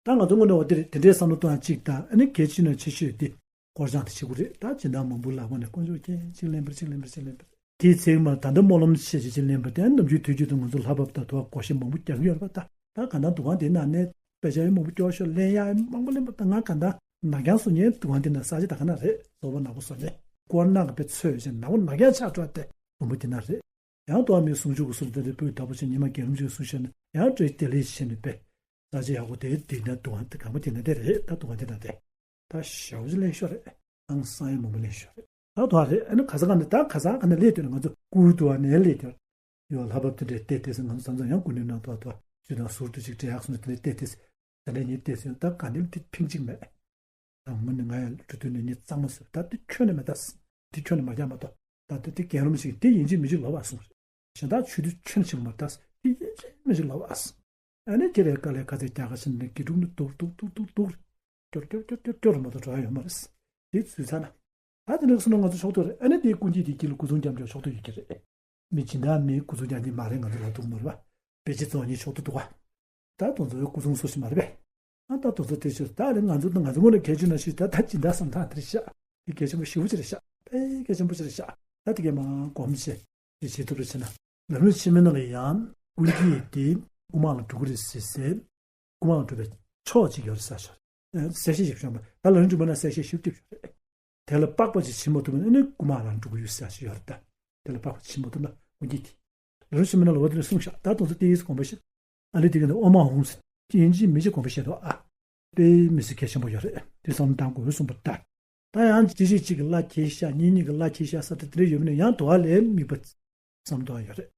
ད་ང་ཚོ་དངོས་གནས་འོ་དེ་རེད། དེ་འདྲའི་བསམ་བློ་གཏོང་ཡ་གཅིག་དང་། ཨ་ནི་གལ་ཆེ་ན་ཆེ་ཤོས་དེ་སྐོར་སྦྱང་དེ་བྱེད་དགོས་རེད། ད་སྦྱིན་བདག་མང་པོ་ལག་པ་ནས་དཀོན་མཆོག་མཁྱེན། གཅིག་ལེན་པར་གཅིག་ལེན་པར་གཅིག་ལེན་པར། དེའི་ཚེ་མ་ད་ལྟ་སྨོན་ལམ་བྱེད་ཅིག་གཅིག་ལེན་པར། དེ་ནམ་རྒྱུན་དུས་རྒྱུན་དུ་ང་ཚོ་ལྷ་བབས་དང་དུ་བ་བགོ་བཤའ་མང་པོ་རྒྱག་གི་ཡོད་རེད་པ། ད་ད་ག་ད་འདུ་ཁང་དེ་ནང་ནས་དཔེ་ཆ་ཡང་མང་པོ་སྐྱོར་ཤོག་ལེན་ཡ་ཡང་མང་པོ་ལེན་པ། ད་ང་ག་ད་ནག་རྐྱང་བཟོ་མཁན་འདུ་ཁང་དེ་ནང་ས་ཆ་ད་ག་ན་རེད། བཟོ་པ་ནག་པོ་བཟོ་མཁན་དཀོར་ནག་གི་དཔེ་ཚོས་བྱས་ནག་པོ་ནག་རྐྱང་ཆགས་འགྲོ་བ་དེ་བུ་མོ་དེ་ན་རེད། ཡང་དོ་མི་གསུང་ཆོས་ཀྱི་སུམ་རྟགས་དེ་སྤོས་དག་པོ་བྱས། ཉི་མ་རྒྱལ་རབས་ཀྱི་གསུང་བཤད་ནས་ཡང་བཀྲ་ཤིས་བདེ་ལེགས་བྱས་ནས་པས། ས་ཆ་ཡག་པོ་དེ་དེ་ན་འདུ་ཁང་དེ་གང་པོ་དེ་ན་དེ་རེད། ད་འདུ་ཁང་དེ་ན་དེ་ད་ཞེ་པོ་ཅིག་ལེན་ཤོག་རེད། ཨང་སང་ཡང་མང་པོ་ལེན་ཤོག་རེད། ད་དོ་རེད། ཨ་ནི་ག་ས་ག་ནས་ད་ག་ས་ག་ནས་སླེབས་དུས་ང་ཚོ་ཀུའུ་ཏུ་བ་ནས་སླེབས་དུས་ཡོད། ལྷ་བབས་དེ་འདྲས་བལྟས་བལྟས་སོང་། ང་ཚོ་མཚམས་མཚམས་ཡང་སྐུ་མདུན་ནང་དུ་བ་དུ་བ་ཞུ་དང་ཟུར་དུ་ཅིག་འབྲེལ་ཡག་སོང་ནས་དེ་འདྲས་བལྟས་བལྟས་སོང་། ད་ལྟ་ངས་བལྟས་སོང་། ད་ག་ནས་དེ་ཕིང་གཅིག་མེད། དང་མོ་ནི་ང་ཡང་འགྲོ་དུས་ནས་ངས་གཙང་མ་བཟོས། ད་དེ་ཁྱོན་ནས་མེད་ད། དེ་ཁྱོན་ནས་མ་རྒྱག་མ་གཏོགས། ད་དེ་དེ་རྒན་རབས་ཤིག་དེ་ཡིན་གཅིག་མིན་གཅིག་ལབ་པ་སོང་། གཞན་དག་ཆོས་དུས་ཁྱོན་ནས་བྱེད་མ་ད། དེ་ཡིན་གཅིག་མིན་གཅིག་ལབ་པ་སོང་། ཨ་ནི་ཁྱེད་རའི་དཀའ་ལས་ཁ་ཚེ་རྒྱག་ག་ཕྱིན་ནས་དགེ་ཕྲུག་ནི་སྡུག་སྡུག་སྡུག་སྡུག་སྡུག་སྐྱོར་སྐྱོར་སྐྱོར་སྐྱོར་སྐྱོར་མ་གཏོགས་གྲོགས་ཡ་ཡོད་མ་རེད། དེ་ཚུལ་ཚ་ན། ད་དེ་འདྲ་སོང་ན་ང་ཚོ་ཕྱོགས་གཏོགས་རེད། ཨ་ནི་དེའི་སྐུ་མཁྱེན་དེ་དཀྱིལ་ལ་སྐུ་གསུང་རྒྱབ་འཇོག་ཕྱོགས་གཏོགས་ཡོད་ཀྱི་རེད། མི་སྦྱིན་བདག་མིའི་སྐུ་གསུང་རྒྱབ་འཇོག་མ་རེད། ང་ཚོ་ལ་ཐུག་མ་རེད་པ། བེད་སྤྱི་ཚོགས་གཉིས་ཕྱོགས་གཏོགས་འདུག་པ། ད་དེ་ཚོའི་སྐུ་གསུང་སུ་ཞིག་མ་རེད་པས། ཨ་ད་དེ་ཚོ་དེ་ཕྱིར་ད་ལས་ང་ཚོ་ང་ཚོ་ངོས་ནས་གལ་ཆེ་ན་ཞིག་ད་ད་སྦྱིན་བདག་བསམ་ཐག་དེར་བཞག་དེ་གལ་ཆེན་པོ་ཞེ་པོ་ཅིག་རེད་ཤག་དཔེ་གལ་ཆེན་པོ་ཅིག་རེད་ཤག་ད་དེ་གས་མ་གོམས་བྱས་དེ་བྱེད་ཐུབ་རེ་བྱས་ན། ལམ་རིམ་ཆེན་མོའི་ནང་ལ་ཡང་ཀུན་གྱིས་དེ་དབུ་མ་ལ་འགྲོ་གི་རེད་ཟེར་ཟེར། དབུ་མ་ལ་འགྲོ་བའི་ཕྱོགས་ཅིག་ཡོད་རེད་ཟེར་ཤག་གསལ་བཤད་ཞིག་བྱུང་བ་ད་ལམ་རིམ་དྲུག་པ་ན་གསལ་བཤད་ཞིབ་ཏུ་ཡོད་རེད། དེ་ལ་དཔག་པ་ཅིག་བྱེད་མ་ཐུབ་ན་ཨ་ནི་དབུ་མ་ལ་འགྲོ་གི་ཡོད་ཟེར་ཞིག་ཡོད་རེད་ད། དེ་ལ་དཔག་པ་བྱེད་མ་ཐུབ་ན་ཀུན་གྱིས་དེ། ལམ་རིམ་ཆེན་མོའི་ནང་ལ་འོ་དེ་ནས་གསུངས་ཤག་ད་དེ་ཚོ་དེ་ཡིས་དགོངས་པ་བཞེས། ཨ་ལས་དེ་ག་ནས་ཨོ་མ་ཧོང་ཟེར་དེ་ཡིན་གཅིག་མིན་གཅིག་དགོངས་པ་བཞེས་འདུག་ཨ། དཔེ་མི་སྲིད་གལ་ཆེན་པོ་ཡོད་རེད། དེ་བསམ་བློ་བཏང་དགོས་གསུངས་པ་ལྟར། ད་ཡང་ཅི་ཞིག་གཅིག་གི་བླ་འཁྱེར་ཤག་གཉིས་གཉིས་ཀྱི་བླ་འཁྱེར་ཤག་ཟེར་དེ་འདྲ་ཡོད་མིན་ན་ཡང་དུ་བ་ལས་དམིགས་པ་བསམ་བཏང་ཡོད་རེད།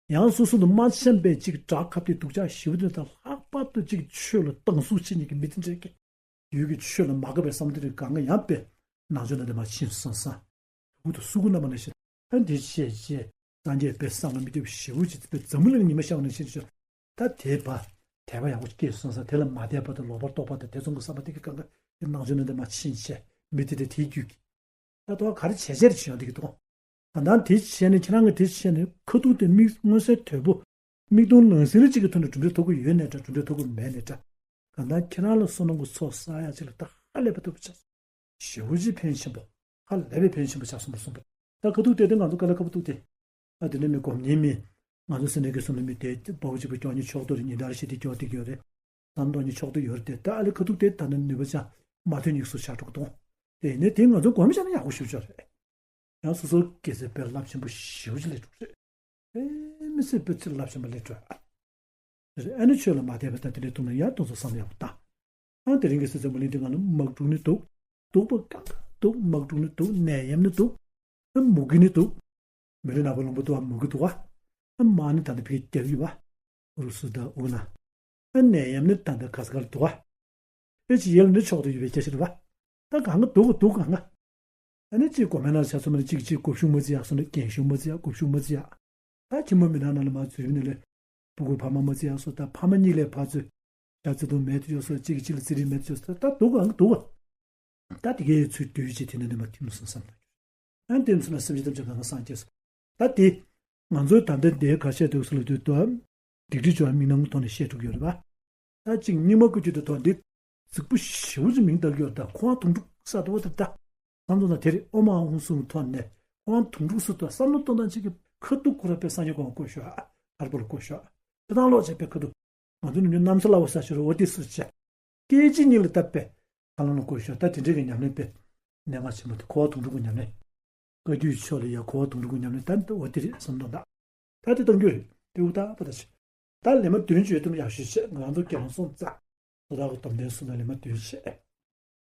ཡང་སོ་སོ་ལ་མ་འཆམ་པའི་གཅིག་དྲག་ཁ་གཏད་སྡུག་ཅག་ཞེ་པོ་དེ་དང་ལྷག་པར་དུ་གཅིག་ཆོས་ལ་སྡང་ཟུག་བྱེད་མཁན་གྱི་མི་དེ་འདྲས་ཀྱི་ཡུལ་གྱི་ཆོས་ལ་མ་དགའ་བའི་བསམ་བློ་དེ་རིགས་གང་ག་ཡང་དཔེ་ནང་ཆོས་ནང་དེ་མ་ཕྱིན་སོང་ཙང་། སྒུག་ཏུ་སུ་གུ་རྣམ་པ་ནས་ཤེས། ཨ་འདི་བྱས་རྗེས་སངས་རྒྱས་པའི་བསམ་བློ་མི་འདུས་པ་ཞེ་པོ་ཅིག་དེ་འཛམ་བུ་གླིང་ཉི་མ་ཤར་བ་ནང་བཞིན་ཞིག་ད་དེ་བ་དད་པ་ཡག་པོ་སྐྱེས་སོང་ཙང་དེ་ལ་མ་དད་པ་དང་ལོག་པར་རྟོག་པ་དང་དེ་ཚོ་གི་བསམ་པ་དེ་གི་གང་ག་དེ་ནང་ཆོས་ནང་དེ་མ་ཕྱིན་བྱས་མི་དེ་དེ་དེའི་རྒྱུད་ཀྱི་ད་དོ་ག་རེ་བྱས་བྱས་རེ་བྱས་ཡོང་དེ་གི་དོ། གང་ལྟར་དེ་བྱས་ནས་ཁྱེད་རང་གི་དེ་བྱས་ནས་ཁ་ཐུག་དེ་མིག་མངོན་གསལ་དོད་པོ། མིག་མཐོང་ལག་ཟིན་རེ་གཅིག་གི་ཐོག་ནས་གྲུབ་འབྲས་ཐོབ་ཀྱི་ཡོད་ནའི་འདྲ། གྲུབ་འབྲས་ཐོབ་ཀྱི་མེད་ནའི་འདྲ། གང་ལྟར་ཁྱེད་རང་ལ་བསོད་ནམས་ཀྱི་ཚོགས་བསགས་ཡ་ཅིག་ལ་ད་ཧ་ལས་པ་ཐུབ་པ་ཆགས་སོང་། ཞེ་པོ་ཅིག་ཕན་ཆེན་པོ། ཧ་ལས་པའི་ཕན་ཆེན་པོ་ཆགས་སོང་བ་གསུངས་པ། ད་ཁ་ཐུག་དེ་དེ་ང་ཚོ་དཀའ་ལས་ཁག་པོ་འདུག་སྟེ། ད་དེ་ནས་མི་སྒོམ་ཉིན་མི། ང་ཚོ་སེ་ནས་ཀྱི་སོང་ལ་མི་དེ་དཔའ་བོ་གཅིག་པུ་སྐྱོང་ཉིན་ཕྱོགས་གཏོགས་རེ་ཉིན་ལྟར་ཞིག་དེ་སྐྱོ་སྟེ་ཡོད་རེད། བསམ་གཏོང་ཉིན་ཕྱོགས་གཏོགས་ཡོད་རེད་དེ། ད་ཨ་ལས་ཁ་ཐུག་དེ་ད་ནི་ནུས་པ་ཆགས་མ་ཐོན་ཉིག་སུ་ཆགས་འགྲོ་གི་འདུག་དེ་ནས་དེ་ང་ཚོ་སྒོམ་བྱས་ན་ཡག་པོ་ཞེ་པོ་ཅིག་རེད། ཡང་སོ་སོ་སྐྱེ་ཚེ་དཔེ་རླབས་ཆེན་པོ་ཞེ་པོ་ཅིག་སླེབས་འགྲོ་གི་རེད། དཔེ་མི་སྲིད་དཔེ་ཚེ་རླབས་ཆེན་པོ་སླེབས་འགྲོ་ཨ། ཨ་ནི་ཆོས་ལ་མ་དད་པ་དང་དེ་འདྲའི་ཐོག་ནས་ཡང་དེ་ཚོ་བསམ་ཡག་པོ་བཏང་། ཨ་དེ་རིང་གི་སེ་ཚོ་མ་ལིང་དེ་ང་ལ་མག་དྲུག་ནི་འདུག་སྡུག་པ་གང་ག་འདུག་མག་དྲུག་ནི་འདུག་ནད་ཡམས་ནི་འདུག་ཨ་མུ་གེ་ནི་འདུག་མི་རིགས་ནག་པོ་ལུང་པ་འདུག་ཨ་མུ་གེ་འདུག་ཨ། ཨ་མ་ནི་ད་ལྟ་ཕ་གིར་རྒྱག་ཡོད་པ། ཨུ་རུ་སུ་དང་ཨུ་ན། ཨ་ནད་ཡམས་ནི་ད་ལྟ་ག་ས་ག་ལ་འདུག་ཨ། ཨེ་ཅི་ཡལ་ནི་ཕྱོགས་དུ་ཡོད་པའི་སྐད་ཆ་རེད་པ། ད་གང་ག་འདུག་ག་འདུག་གང་ག་ཨ་ནི་གཅིག་གོ་མེད་ན་ཆ་ཚང་མ་ནི་གཅིག་གཅིག་དགོད་ཤུགས་མ་བརྩི་ཡག་སོ་ན་རྒན་ཤུགས་མ་བརྩི་ཡག་དགོད་ཤུགས་མ་བརྩི་ཡག་ད་ཁྱིམ་པ་མི་ནང་ནང་ལ་མ་འཛུལ་ནས་ལས། སྤུ་གུ་ཕ་མ་མ་བརྩི་ཡག་སོ། ད་ཕ་མ་གཉིས་ལས་ཕར་ཚུར་ཡ་བརྩི་དུང་མེད་དུ་ཡོད་སོ། གཅིག་གིས་གཅིག་ལ་བརྩི་རིན་མེད་དུ་ཡོད་སོ། ད་སྡུག་གང་སྡུག་ག་ད་དེ་གའི་ཚུལ་དུས་ཀྱི་དེ་ནས་ནི་མ་ཐིམ་སོང་བསམ་ལ། ཨ་དེ་ཚོ་ལ་སེམས་ཅན་ཐམས་ཅད་གང་ག་སངས་རྒྱས་སོ། ད་དེ། ང་ཚོའི་ད་ལྟ་འདིའི་གར་བཤད་དུས་སུ་ལ་དུས་དོ། སྡིག་སྒྲིབ་སྦྱོང་བའི་དམིགས་རྣམ་ཐོག་ནས་བཤད་ཐུབ་ཡོད་རེད་པ། ད་གཅིག་སྙིགས་མ་ཀུན་གྱི་དུས་ཐོག་འདི། རྫིག་པོ་ཞེ་པོ་ཅིག་མིང་བཏགས་ཡོད་ད། ཁོ་བ་དུང་སྒྲུག་ས་དོ་དེ་ད། བསམ་བློ་ན་དེ་རེད། ཨོ་མ་ཧུང་སུང་ཐོག་ནས་ཁོ་བ་དུང་སྒྲུག་སུ་ཐོག་བསམ་བློ་གཏོང་སྟངས་གཅིག་གི་ཁ་ཐུག་ཁོ་ར་པའི་སངས་རྒྱས་གོང་བཀོད་ཤོག་ཨ། ཐར་པ་ལ་བཀོད་ཤོག་ཨ། དེ་དང་ལོག་བྱས་པའི་ཁ་ཐུག་ང་ཚོ་ནི་ཉོ་གནམ་ས་བསླབ་པ་ས་ཞོར་འོ་དེ་སུ་བྱས། སྐད་ཅིག་གཉིས་ལ་བཏབ་པས། ཧ་ལམ་ལ་བཀོད་ཤོག་ད་དེ་འདྲའི་གི་ཉམས་ལེན་དཔེ། གནད་འགག་ཆེན་པོ་དེ་ཁོ་བ་དུང་སྒྲུག་གི་ཉམས་ལེན། བཀའ་བརྒྱུད་ཕྱོགས་ལ་ཡ་ཁོ་བ་དུང་སྒྲུག་གི་ཉམས་ལེན་ད་འོ་དེ་རེད་བསམ་དོན་དག་ད་དེ་གཏོང་རྒྱུ་རེད། དེ་འུ་ཐག་པ་ད་ཆེ། ད་ལེ་མ་བདུན་བརྗོད་དུ་ཡག་ཤོས་བྱས། ང་ཚོ་དགེ་སློང་སོང་ཙང་། དོ་བདག་གི་སྡོམ་ལྡན་སུ་ན་ལེ་མ་བདུན་བྱས།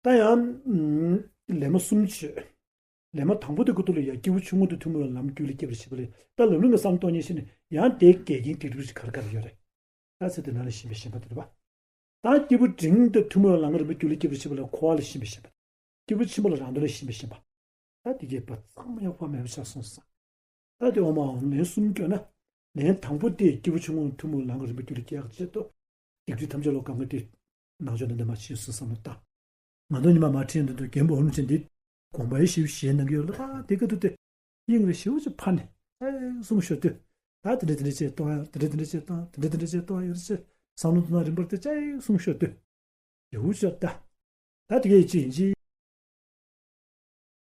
ད་ཡང་། ལེ་མ་གསུམ་བརྗོད། ལེ་མ་དང་པོ་དེ་ཁུ་ཐུ་ལ་ཡ་སྐྱེས་བུ་ཆུང་ངུ་དང་ཐུན་མོང་བའི་ལམ་རྒྱུད་ལ་སྐྱེ་བར་བྱེད་པ་ལས། ད་ལམ་རིམ་གྱི་བསམ་སྟོང་ཉིད་ཤེས་ནས་ཡང་དེའི་འགལ་རྐྱེན་དེ་རིགས་ཀྱི་གར་གར་ཡོད་རེད། ད་ཚེ་འདི་ན་ལ་ཞིམ་པའི་ཞིམ་པ་དེ་རེད་པ། ད་སྐྱེས་བུ་འབྲིང་དང་ཐུན་མོང་བའི་ལམ་རིམ་པའི་རྒྱུད་ལ་སྐྱེ་བར་བྱེད་པ་ལ་འཁོར་བ་ལ་ཞིམ་པའི་ཞིམ་པ། སྐྱེས་བུ་ཆེན་པོ་ལ་རང་དོན་ལ་ཞིམ་པའི་ཞིམ་པ། ད་དེ་གས་པ་གཙང་མ་ཡག་པ་མེད་པ་ཆགས་སོང་ཙང་། ད་དེ་འོ་མ་འོང་ལན་གསུམ་སྐྱོན་ན། ལན་དང་པོ་དེ་སྐྱེས་བུ་ཆུང་ངུ་ཐུན་མོང་ལམ་གྱི་རིམ་པ་རྒྱུད་ལ་སྐྱེ་ཡག་ཆེད་དུ། སྡིག་སྒྲིབ་ཐམས་ཅད་ལོག་གང་ག་དེ། ནང་ཆོས་ནང་དུ་མ་ཕྱིན་སོང་བསམ་བློ་བཏང་། ང་ཚོ་ཉི་མ་མ་ཁྲིད་འདི་ཚོ་རྒན་པོ་ཨོ་ནུ་ཅན་འདི། དགོངས་པ་ཡེ་ཞིབ་བཞེས་གནང་གི་ཡོད་ལ། ད་དེ་ག་དུས་དེ། དབྱིངས་རེ་ཞིབ་ཅིག་ཕར་ནས། ཨེ་གསུང་ཤོད་དུས། ད་དེ་འདྲ་དེ་འདྲ་བྱས་གཏོང་ཡ། དེ་འདྲ་དེ་འདྲ་བྱས་གཏོང་། དེ་འདྲ་དེ་འདྲ་བྱས་གཏོང་ཡ་ཡོད་ཅེས། བསམ་བློ་གཏོང་ན་རིམ་པར་དེ་ཅིག་གསུང་ཤོད་དུས། ལེའུ་བཅུ་བདུན། ད་དེ་གའི་ཅི་ཡིན་གྱི།